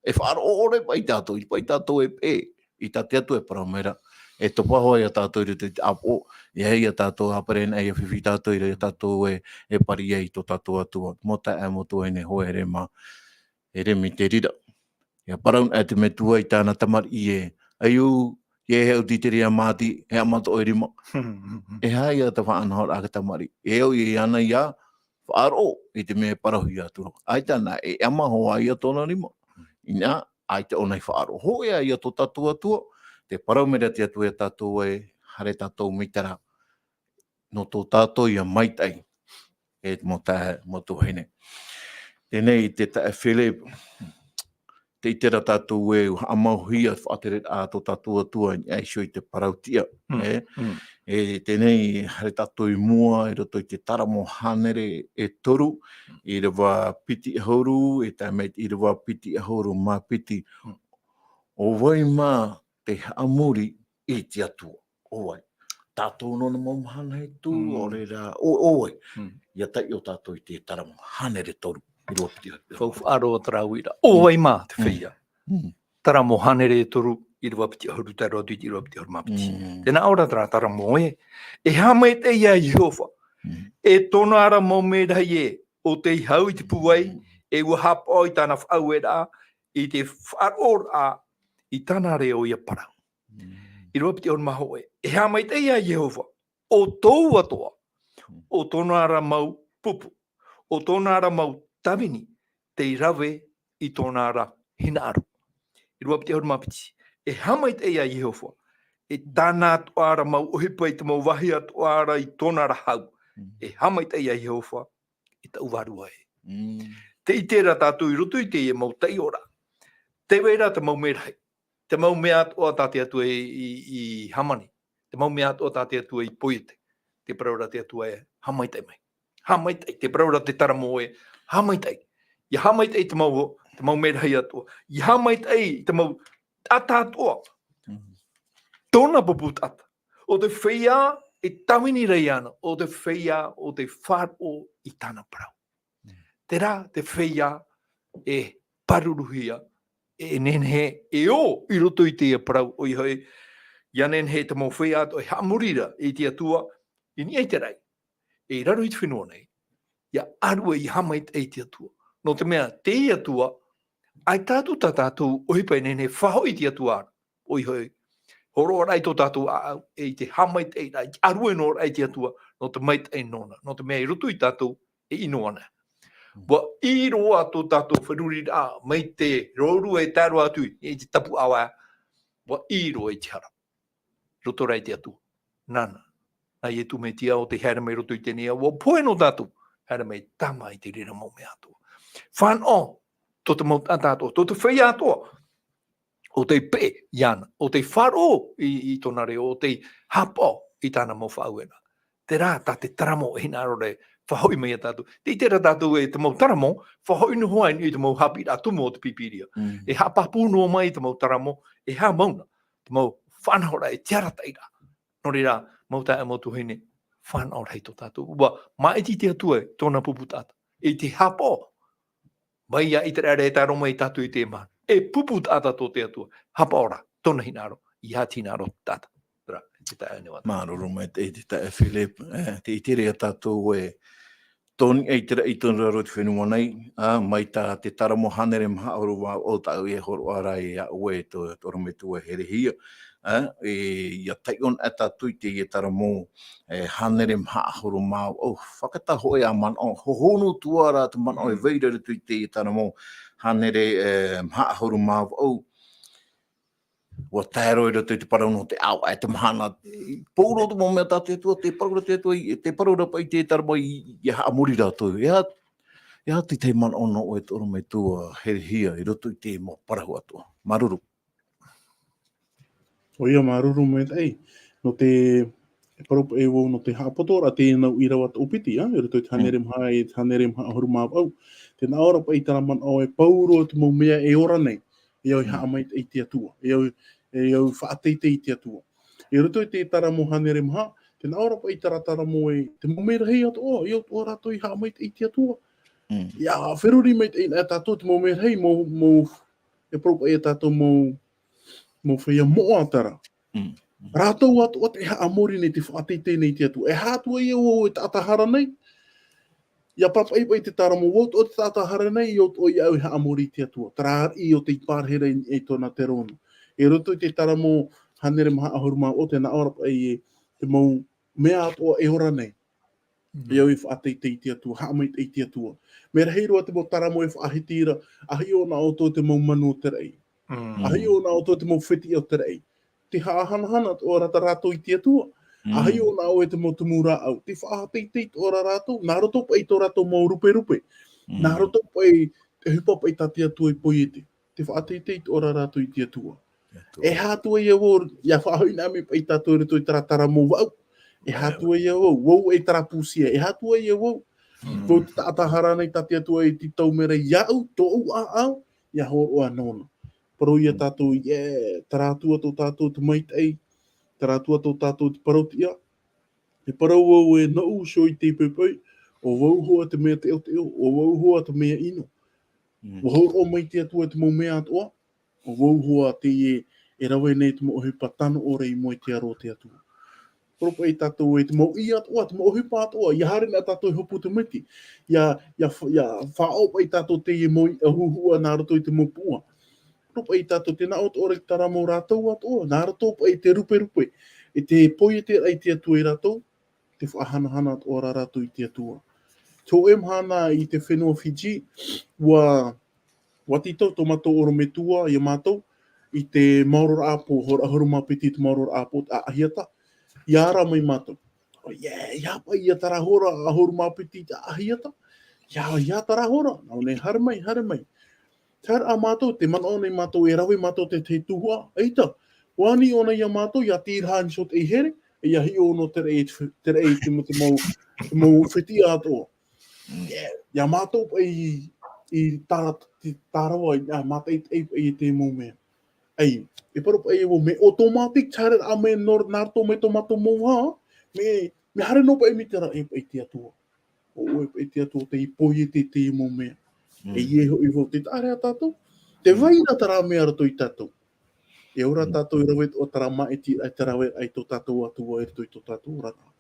e faʻaroʻo ʻore paʻi tātou, i paʻi tātou e peʻe, i tā te Atua e parau mai ra, e topa hoʻi iā tātou i roto i te ʻāpoʻo, ʻia, ʻia tātou haʻapereʻa, ʻia fifi tātou i reira, tātou e, e pari ai tō tātou Atua, mau taeaʻe, mau tuahine, hoa here mā, e remi te reira. ʻIa parau ana te Metua i tāna tamariʻi ē, ʻaiū, ʻia e haʻuti i te reira māti, e haʻamata ʻoe rima. E aha ia te faʻanahoraʻa a te tamariʻi? E au ia iāna ʻia faʻaroʻo i te mea e parauhia atu ra. ʻAita nā, e ʻama hoʻi ia tōna rima. Inaha, ʻaita ʻōna i faʻaroʻo hōʻē ia tō tātou Atua, tē parau mai ra te Atua iā tātou ē, haere tātou mai terā, nō tō tātou ia maitaʻi, e mau taeaʻe, mau tuahine. Teie nei te taeaʻe Philip, tē ʻite ra tātou ē, ʻua haʻamauhia te faʻatereraʻa a tō tātou Atua i niʻa iho i te parautiʻa, Mm, e? mm. E teie nei, haere tātou i mua, i roto i te Taramo hānere e toru, ʻīrava piti ʻahuru, e tae mai te ʻīrava piti ʻahuru mā piti. Mm. ʻO vai mā te haʻamori i te Atua? ʻO vai? Tātou nō nā mau mahana e tū, Mm. ʻaore rā, ʻo, ʻo vai? Mm. ʻIa taiʻo tātou i te Taramo hānere toru, ʻīrava piti ʻahuru. Faufaʻa roa terā uiraʻa. ʻO Mm. vai mā te Mm. feiā? Mm. Taramo hānere toru, ʻīrava piti ʻahuru, tae roa atu i te ʻīrava piti ʻahuru mā piti. Mm. Tē nā ʻō ra terā Taramo ē, e haʻamaitaʻi ia Iehova. Mm. E tōna ra mau merahi ē, ʻo tei hau i te pūai, Mm. e ʻua haʻapaʻo i tāna faʻaueraʻa, i te faʻaroʻoraʻa, i tāna reo ʻia parau. Mm. ʻĪrava piti ʻahuru mā hōʻē, e haʻamaitaʻi ia Iehova, ʻo tōu atoʻa, Mm. ʻo tōna ra mau pupu, ʻo tōna ra mau tāvini, tei rave i tōna ra hinaʻaro. ʻĪrava piti ʻahuru mā piti, e haʻamaitaʻi ia Iehova, e tāna atoʻa ra mau ʻohipa i te mau vāhi atoʻa ra i tōna ra hau. Mm. E haʻamaitaʻi ia Iehova, e taʻu vārua ē. Mm. Tē ʻite ra tātou i roto i teie mau taiʻoraʻa. Tē vai ra te mau merahi, te mau mea atoʻa tā te Atua i, i, i hāmani, te mau mea atoʻa tā te Atua i poiete. Tē parau ra te Atua ē, haʻamaitaʻi mai. Haʻamaitaʻi, tē parau ra te Taramo ē, haʻamaitaʻi. ʻIa haʻamaitaʻi te mau, te mau merahi atoʻa. ʻIa haʻamaitaʻi te mau taʻata atoʻa. Mm. Tōna pupu taʻata. ʻO te feiā e tāvini ra iāna, ʻo te feiā ʻo tei faʻaroʻo i tāna parau. Mm. Terā te feiā e pāruruhia, e nehenehe e ō i roto i teie parau, ʻoia hoʻi, ʻia nehenehe te mau feiā atoʻa e haʻamori ra i te Atua, i niʻa i te raʻi, e raro i te fenua nei, ʻia ʻārue, ʻia haʻamaitaʻi i te Atua. Nō te mea, teie Atua, ʻaita atu tā tātou ʻohipa e nehenehe e faʻahoʻi i te Atua ra. ʻOia hoʻi, hōroʻaraʻa i tō tātou ʻāʻau, e i te haʻamaitaʻiraʻa, i te ʻārue noa raʻa i te Atua, nō te maitaʻi nōna, nō te mea i roto ia tātou e ʻino ana. Mm. ʻUa ʻī roa tō tātou feruriraʻa, mai te rourua e tae roa atu i te tapuʻāvae, ʻua ʻī roa i te hara. Roto rā i te Atua. Nāna, nā Ietu Metia ʻo tei haere mai roto i teie nei ao, ʻua pohe nō tātou, haere mai tāmā i te reira mau mea atoʻa. Fānaʻo, tō te mau taʻata atoʻa, tō te feiā atoʻa, ʻo tei peʻe iāna, ʻo tei faʻaroʻo i, i tōna reo, ʻo tei haʻapaʻo i tāna mau faʻaueraʻa. Terā tā te Taramo e hinaʻaro ra e faʻahoʻi mai ia tātou. Tē ʻite ra tātou ē te mau Taramo, faʻahoʻi noa ai i te mau haʻapiʻiraʻa tumu o te Pīpīria. Mm. E haʻapāpū noa mai te mau Taramo, e haʻamau na te mau faʻanahoraʻa, e te arataʻiraʻa. Nō reira, mau taeaʻe, mau tuahine, fānaʻo rahi tō tātou. ʻUa māʻiti te Atua i tōna pupu taʻata, i te haʻapaʻo mai ia ʻĪteraʻera e tae roa mai ia tātou i teie mahana. E pupu taʻata tō te Atua, haʻapaʻo rā tōna hinaʻaro, ʻeiaha te hinaʻaro o te taʻata. Terā, te taeaʻe Nevada. Māuruuru maitaʻi te taeaʻe Philip, e, tē ʻite ra tātou ē, Tō niʻa i te raʻi tonu ra roa i te fenua nei, ā, mai tā te taramo hānere maha ʻahuru mā vaʻu tāʻu e hōroʻa ra e aʻu e tō, tō ʻorometua Herehia, ā, e, ʻia taiʻo anaʻe tātou i teie taramo, e, hānere maha ʻahuru mā vaʻu. Fakaʻatā hoʻi ā manaʻo, hohonu atu ā rā te manaʻo e vai ra i roto i teie taramo hānere, e, maha ʻahuru mā vaʻu. ʻUa tae roa i roto i te parau nō te ʻāvaʻe, te mahana, e, pauroa te mau mea tā te Atua, tē parau ra te Atua, i, tē parau ra paʻi te taramo i, ʻia haʻamori rātou. E aha, e aha te tahi manaʻo nō ʻoe tō ʻorometua Herehia i roto i te mau parau atoʻa. Māuruuru. ʻOia, māuruuru maitaʻi. Nō te, e parau paʻi vau nō te haʻapoto ra teie nau ʻīrava toʻopiti, ā, i roto i te hānere maha, i te hānere maha ʻahuru mā vaʻu. Tē nā ʻō ra paʻi terā manaʻo e pauroa te mau mea e ora nei. E au i haʻamaitaʻi i te Atua. E au, e au i faʻateitei i te Atua. I roto i te taramo hānere maha, tē nā ʻō ra paʻi terā taramo e, te mau merahi atoʻa, e au atoʻa rātou i haʻamaitaʻi i te Atua. Mm. ʻIa feruri maitaʻi anaʻe tātou te mau merahi, mau, mau, e parau paʻi ia tātou mau, mau feiā moʻa terā. Mm. Rātou atoʻa tē haʻamori nei, tē faʻateitei nei i te Atua. E aha atu ā ia vau e taʻata hara nei, ʻia pāpaʻi paʻi te taramo, vau atoʻa te taʻata hara nei, e au atoʻa ia au e haʻamori i te Atua. Terā ariʻi ʻo tei pārahi ra i, i tōna terōna. I roto i te taramo hānere maha ʻahuru mā vaʻu, tē nā ʻō ra paʻi e, te mau mea atoʻa e ora nei. Mm. E au i faʻateitei i te Atua, haʻamaitaʻi i te Atua. Mea rahi roa te mau taramo e faʻahiti ra, ʻa hiʻo nā ʻoutou te mau manu o te raʻi. Mm. ʻA hiʻo nā ʻoutou te mau fetiʻa o te raʻi. Tē haʻahanahana atoʻa ra tā rātou i te Atua. ʻA Mm. hiʻo nā ʻoe te mau tumu rāʻau. Tē faʻateitei atoʻa ra rātou, nā roto paʻi i tō rātou mau ruperupe. Mm. Nā roto paʻi, te ʻohipa paʻi tā te Atua i poiete. Tē faʻateitei atoʻa ra rātou i te Atua. Te Atua. E aha atu ā ia vau, ʻia faʻahoʻi anaʻe mai paʻi tātou i roto i terā taramo vaʻu. E aha atu ā ia vau, vau e terā pūsia, e aha atu ā ia vau. Mm. Vau te taʻata hara nei tā te Atua i tītau mai ra iāʻu, tōʻu ʻāʻau, ʻia hōroʻa nōna. Parau ia Mm. tātou, e, terā atu ā tō tātou te maitaʻi, terā atu ā tō tātou te parau-tiʻa. E parau vau e nōʻu, ʻo Sione i te poipoi, ʻo vau hoʻi te mea teʻoteʻo, ʻo vau hoʻi te mea ʻino. Mm. ʻUa hōroʻa mai te Atua te mau mea atoʻa, ʻo vau hoʻi teie e rave nei te mau ʻohipa tano ʻore i mua i te aro o te Atua. Parau paʻi tātou e te mau ʻī atoʻa, te mau ʻohipa atoʻa, ʻia haere anaʻe tātou i hopu te miti, ʻia, ʻia fa-, ʻia faʻaʻo paʻi tātou teie mau ʻī ʻahuʻahu nā roto i te mau puʻa. Parau paʻi tātou, tē nā ʻō atoʻa ra i te taramo rātou atoʻa, nā roto paʻi i te ruperupe, e tē poiete ra i te Atua ia rātou, tē faʻahanahana atoʻa ra rātou i te Atua. Te hōʻē mahana i te fenua Fiji, ʻua, ʻua tītau tō mātou ʻorometua ia mātou, i te maororaʻa pō, hora ʻahuru mā piti i te maororaʻa pō, te ʻaʻahiata, ʻia ara mai mātou. ʻOia, ʻia paʻi ia terā hora ʻahuru mā piti i te ʻaʻahiata, ʻia, ʻia terā hora, nā ʻō nei, haere mai, haere mai. Tē haere ra mātou, tē manaʻo nei mātou, e rave mātou te tahi tuhaʻa, ʻaita, ʻua ani ʻōna ia mātou, ʻia tīraha aʻe i te here, ʻia hiʻo nō te raʻi, te raʻi, te mau, te mau, te mau fetiʻa atoʻa. Mm. ʻIa mātou paʻi i, i tāra-, i tārava, ʻia mātaʻitaʻi paʻi i te mau mea. ʻEi, e parau paʻi e vau, mea automatic, tē haere ra mai nō, nā roto mai tō mātou mau vaha, mea, mea haere noa paʻi mai te raʻi paʻi te Atua. ʻO ʻoe paʻi te Atua tei poiete i teie mau mea. Mm. ʻEi, e hoʻi vau, tē taʻa ra ia tātou. Tē Mm. vai ra terā mea i roto ia tātou. E ora Mm. tātou e rave atoʻa terā māʻitiraʻa, e te rave i tō tātou Atua i roto i tō tātou oraraʻa.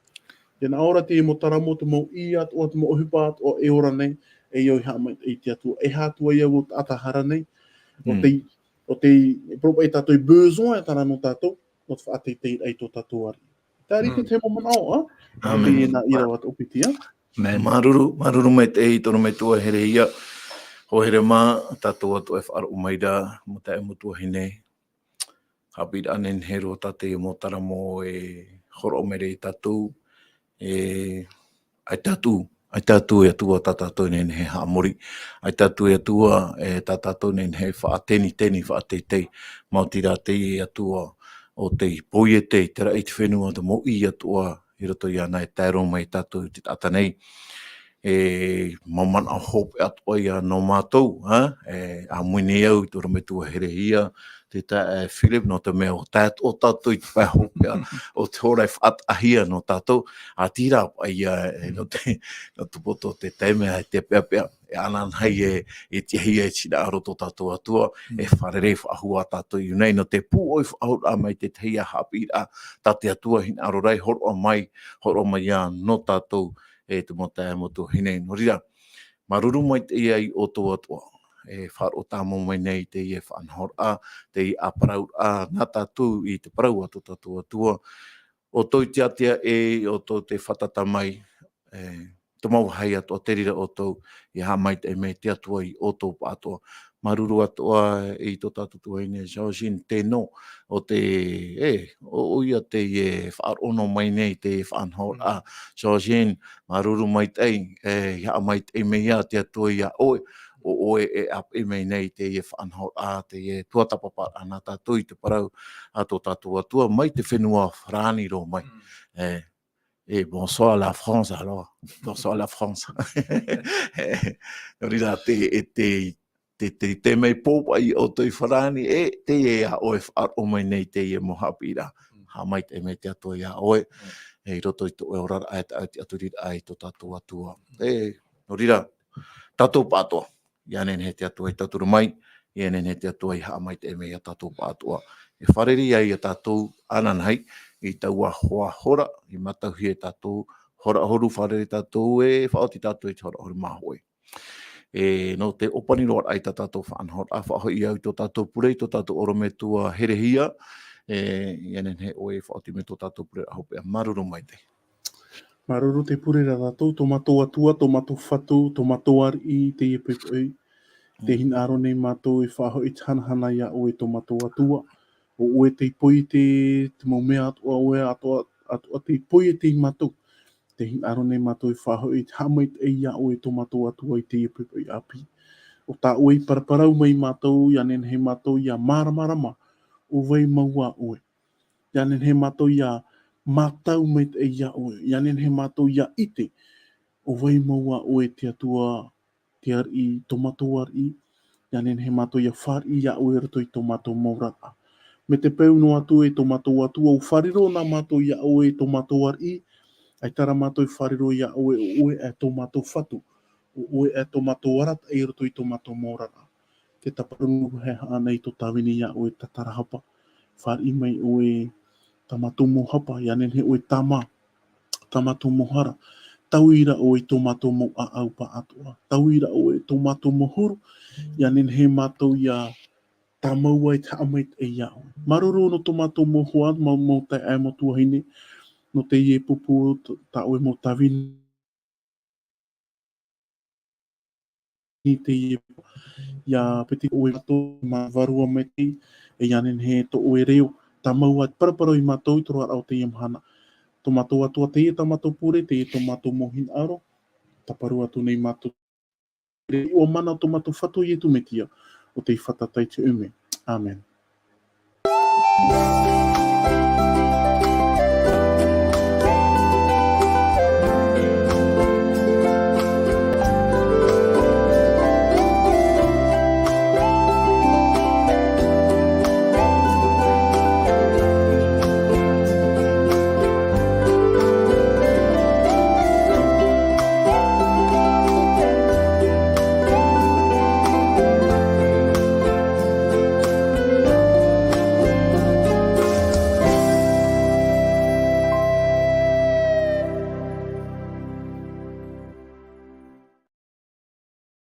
Tē nā ʻō ra te mau taramo, te mau ʻī atoʻa, te mau ʻohipa atoʻa e ora nei, e au i haʻamaitaʻi i te Atua. E aha atu ā ia vau taʻata hara nei, ʻo Mm. tei, ʻo tei, e parau paʻi tātou e besoin e terā nō tātou, nō te faʻateiteiraʻa i tō tātou ariʻi. Terā Mm. te mau manaʻo, ā? ʻĀmene. Teie nā ʻīrava toʻopiti, ā? ʻĀmene. Māuruuru, māuruuru maitaʻi i tō ʻorometua Herehia. Hoa here mā, tātou atoʻa e faʻaroʻo mai ra, maitaʻi mau tuahine. Haʻapiʻiraʻa nehenehe roa tā te mau taramo e hōroʻa mai ra ia tātou, e, ʻaita atu, ʻaita atu e Atua tā tātou e nehenehe e haʻamori, ʻaita atu e Atua, e, tā tātou e nehenehe e faʻateniteni, faʻateitei, maoti rā teie Atua ʻo tei poiete i te raʻi, i te fenua, te mau ʻī atoʻa i roto iāna e tae roa mai ia tātou i te taʻata nei. E, mau manaʻo hopeʻa atoʻa ia nō mātou, ā, e, ʻāmui nei au i tō ʻorometua Herehia, tē tae, e, Philip, nō te mea ʻua tae atoʻa tātou i te pae hopeʻa o te hora e faʻataʻahia nō tātou, ā, terā paʻi ia, e, nō te, nō te poto o te taime e te peʻapeʻa, e ananahi e, e tiʻahia e tīnaʻaro tō tātou Atua, Mm. e fārerei faʻahou ā tātou i ʻō nei, nō te pūʻoi faʻahou mai te tahi ā haʻapiʻiraʻa, tā te Atua hinaʻaro ra e hōroʻa mai, hōroʻa mai ia nō tātou, e te mau taeaʻe, mau tuahine. Nō reira, māuruuru maitaʻi ia ʻoutou atoʻa e faʻaroʻo tāmau mai nei i teie faʻanahoraʻa, teie ʻāparauraʻa nā tātou i te parau a tō tātou Atua. ʻOutou i te ātea ē, ʻoutou tē fātata mai, e, te mau vāhi atoʻa, te reira ʻoutou ia haʻamaitaʻi mai te Atua ia ʻoutou pāʻatoʻa. Māuruuru atoʻa i tō tātou tuahine Georgine Teno, ʻo te, e, ʻo, ʻoia tē faʻaroʻo mai nei i te faʻanahoraʻa. Georgine, māuruuru maitaʻi, e, ia haʻamaitaʻi mai ia te Atua ia ʻoe, ʻo ʻoe e ʻāpeʻe mai nei i teie faʻanahoraʻa, teie tuatāpaparaʻa nā tātou i te parau a tō tātou Atua mai te fenua Farāni roa mai. Mm. E, e, bonsoir la France alors. Bonsoir la France. Nō reira, te, e, te, te, te, te mea pōpaʻi ʻoutou i Farāni, e, teie ia ʻoe e faʻaroʻo mai nei i teie mau haʻapiʻiraʻa. Mm. Haʻamaitaʻi mai te Atua ia ʻoe, Mm. e, i roto i tō ʻoe oraraʻa, e taʻa atu i te ʻātaʻuraʻa i tō tātou Atua. E, nō reira, tātou pāʻatoʻa, ia nehenehe te Atua ia tauturu mai, ia nehenehe te Atua ia haʻamaitaʻi mai ia tātou pāʻatoʻa. E fārerei ai ia tātou ananahi i taua hoa hora, i matauhia e tātou hora ʻahuru, fārerei tātou e faʻaoti tātou i te hora ʻahuru mā hōʻē. E, nō te ʻōpani roa i tā tātou faʻanahoraʻa, faʻahoʻi au i tō tātou pure, i tō tātou ʻorometua Herehia, e, ia nehenehe ʻoe e faʻaoti mai tō tātou pure hopeʻa. Māuruuru maitaʻi. Māuruuru te pure ra tātou, tō mātou Atua, tō mātou Fatu, tō mātou Ariʻi, teie poʻipoʻi. Tē Mm. hinaʻaro nei mātou e faʻahoʻi te hanahana ia ʻoe, tō mātou Atua. ʻO ʻoe tei pohe i te, te mau mea atoʻa, ʻoe atoʻa, atoʻa tei pohe i te i mātou. Tē hinaʻaro nei mātou e faʻahoʻi te haʻamaitaʻi ia ʻoe, tō mātou Atua, i teie poʻipoʻi ʻāpī. ʻO tā ʻoe i paraparau mai ia mātou, ia nehenehe mātou ia māramarama ʻo vai mau ā ʻoe. Ia nehenehe mātou ia mātau maitaʻi ia ʻoe. Ia nehenehe mātou ia ʻite ʻo vai mau ā ʻoe, te Atua, te Ariʻi, tō mātou Ariʻi. Ia nehenehe mātou ia fāriʻi ia ʻoe i roto i tō mātou mau oraraʻa. Mai te peu noa atu, e tō mātou Atua, ʻua fārerei noa mātou ia ʻoe, tō mātou Ariʻi. ʻAita rā mātou e fārerei ia ʻoe, ʻo ʻoe e tō mātou Fatu, ʻo ʻoe e tō mātou arataʻi i roto i tō mātou mau oraraʻa. Te tāparu nō ʻoe e haʻa nei i tō tāvini ia ʻoe, tātarahapa. Fāriʻi mai ʻoe tā mātou mau hapa, ia nehenehe ʻoe tāmā, tā mātou mau hara. Taui ra ʻoe i tō mātou mau ʻāʻau pāʻatoʻa. Taui ra ʻoe i tō mātou mau huru, ia nehenehe mātou ia tāmau ai te haʻamaitaʻi ia ʻoe. Māuruuru nō tō mātou mau hoa, mau, mau taeaʻe, mau tuahine, nō teie pupu, t-, tā ʻoe mau tāvini i teie, ia piti ʻoe mātou, mā Vārua Maitaʻi, e ia nehenehe tō ʻoe reo, tāmau ā te paraparau ia mātou i te roaraʻa o teie mahana. Tō mātou Atua, teie tā mātou pure, teie tō mātou mau hinaʻaro, tāparu atu nei mātou i te iʻoa mana o tō mātou Fatu Iesu Mesia, ʻo tei fātata i te ʻēmeni. ʻĀmene.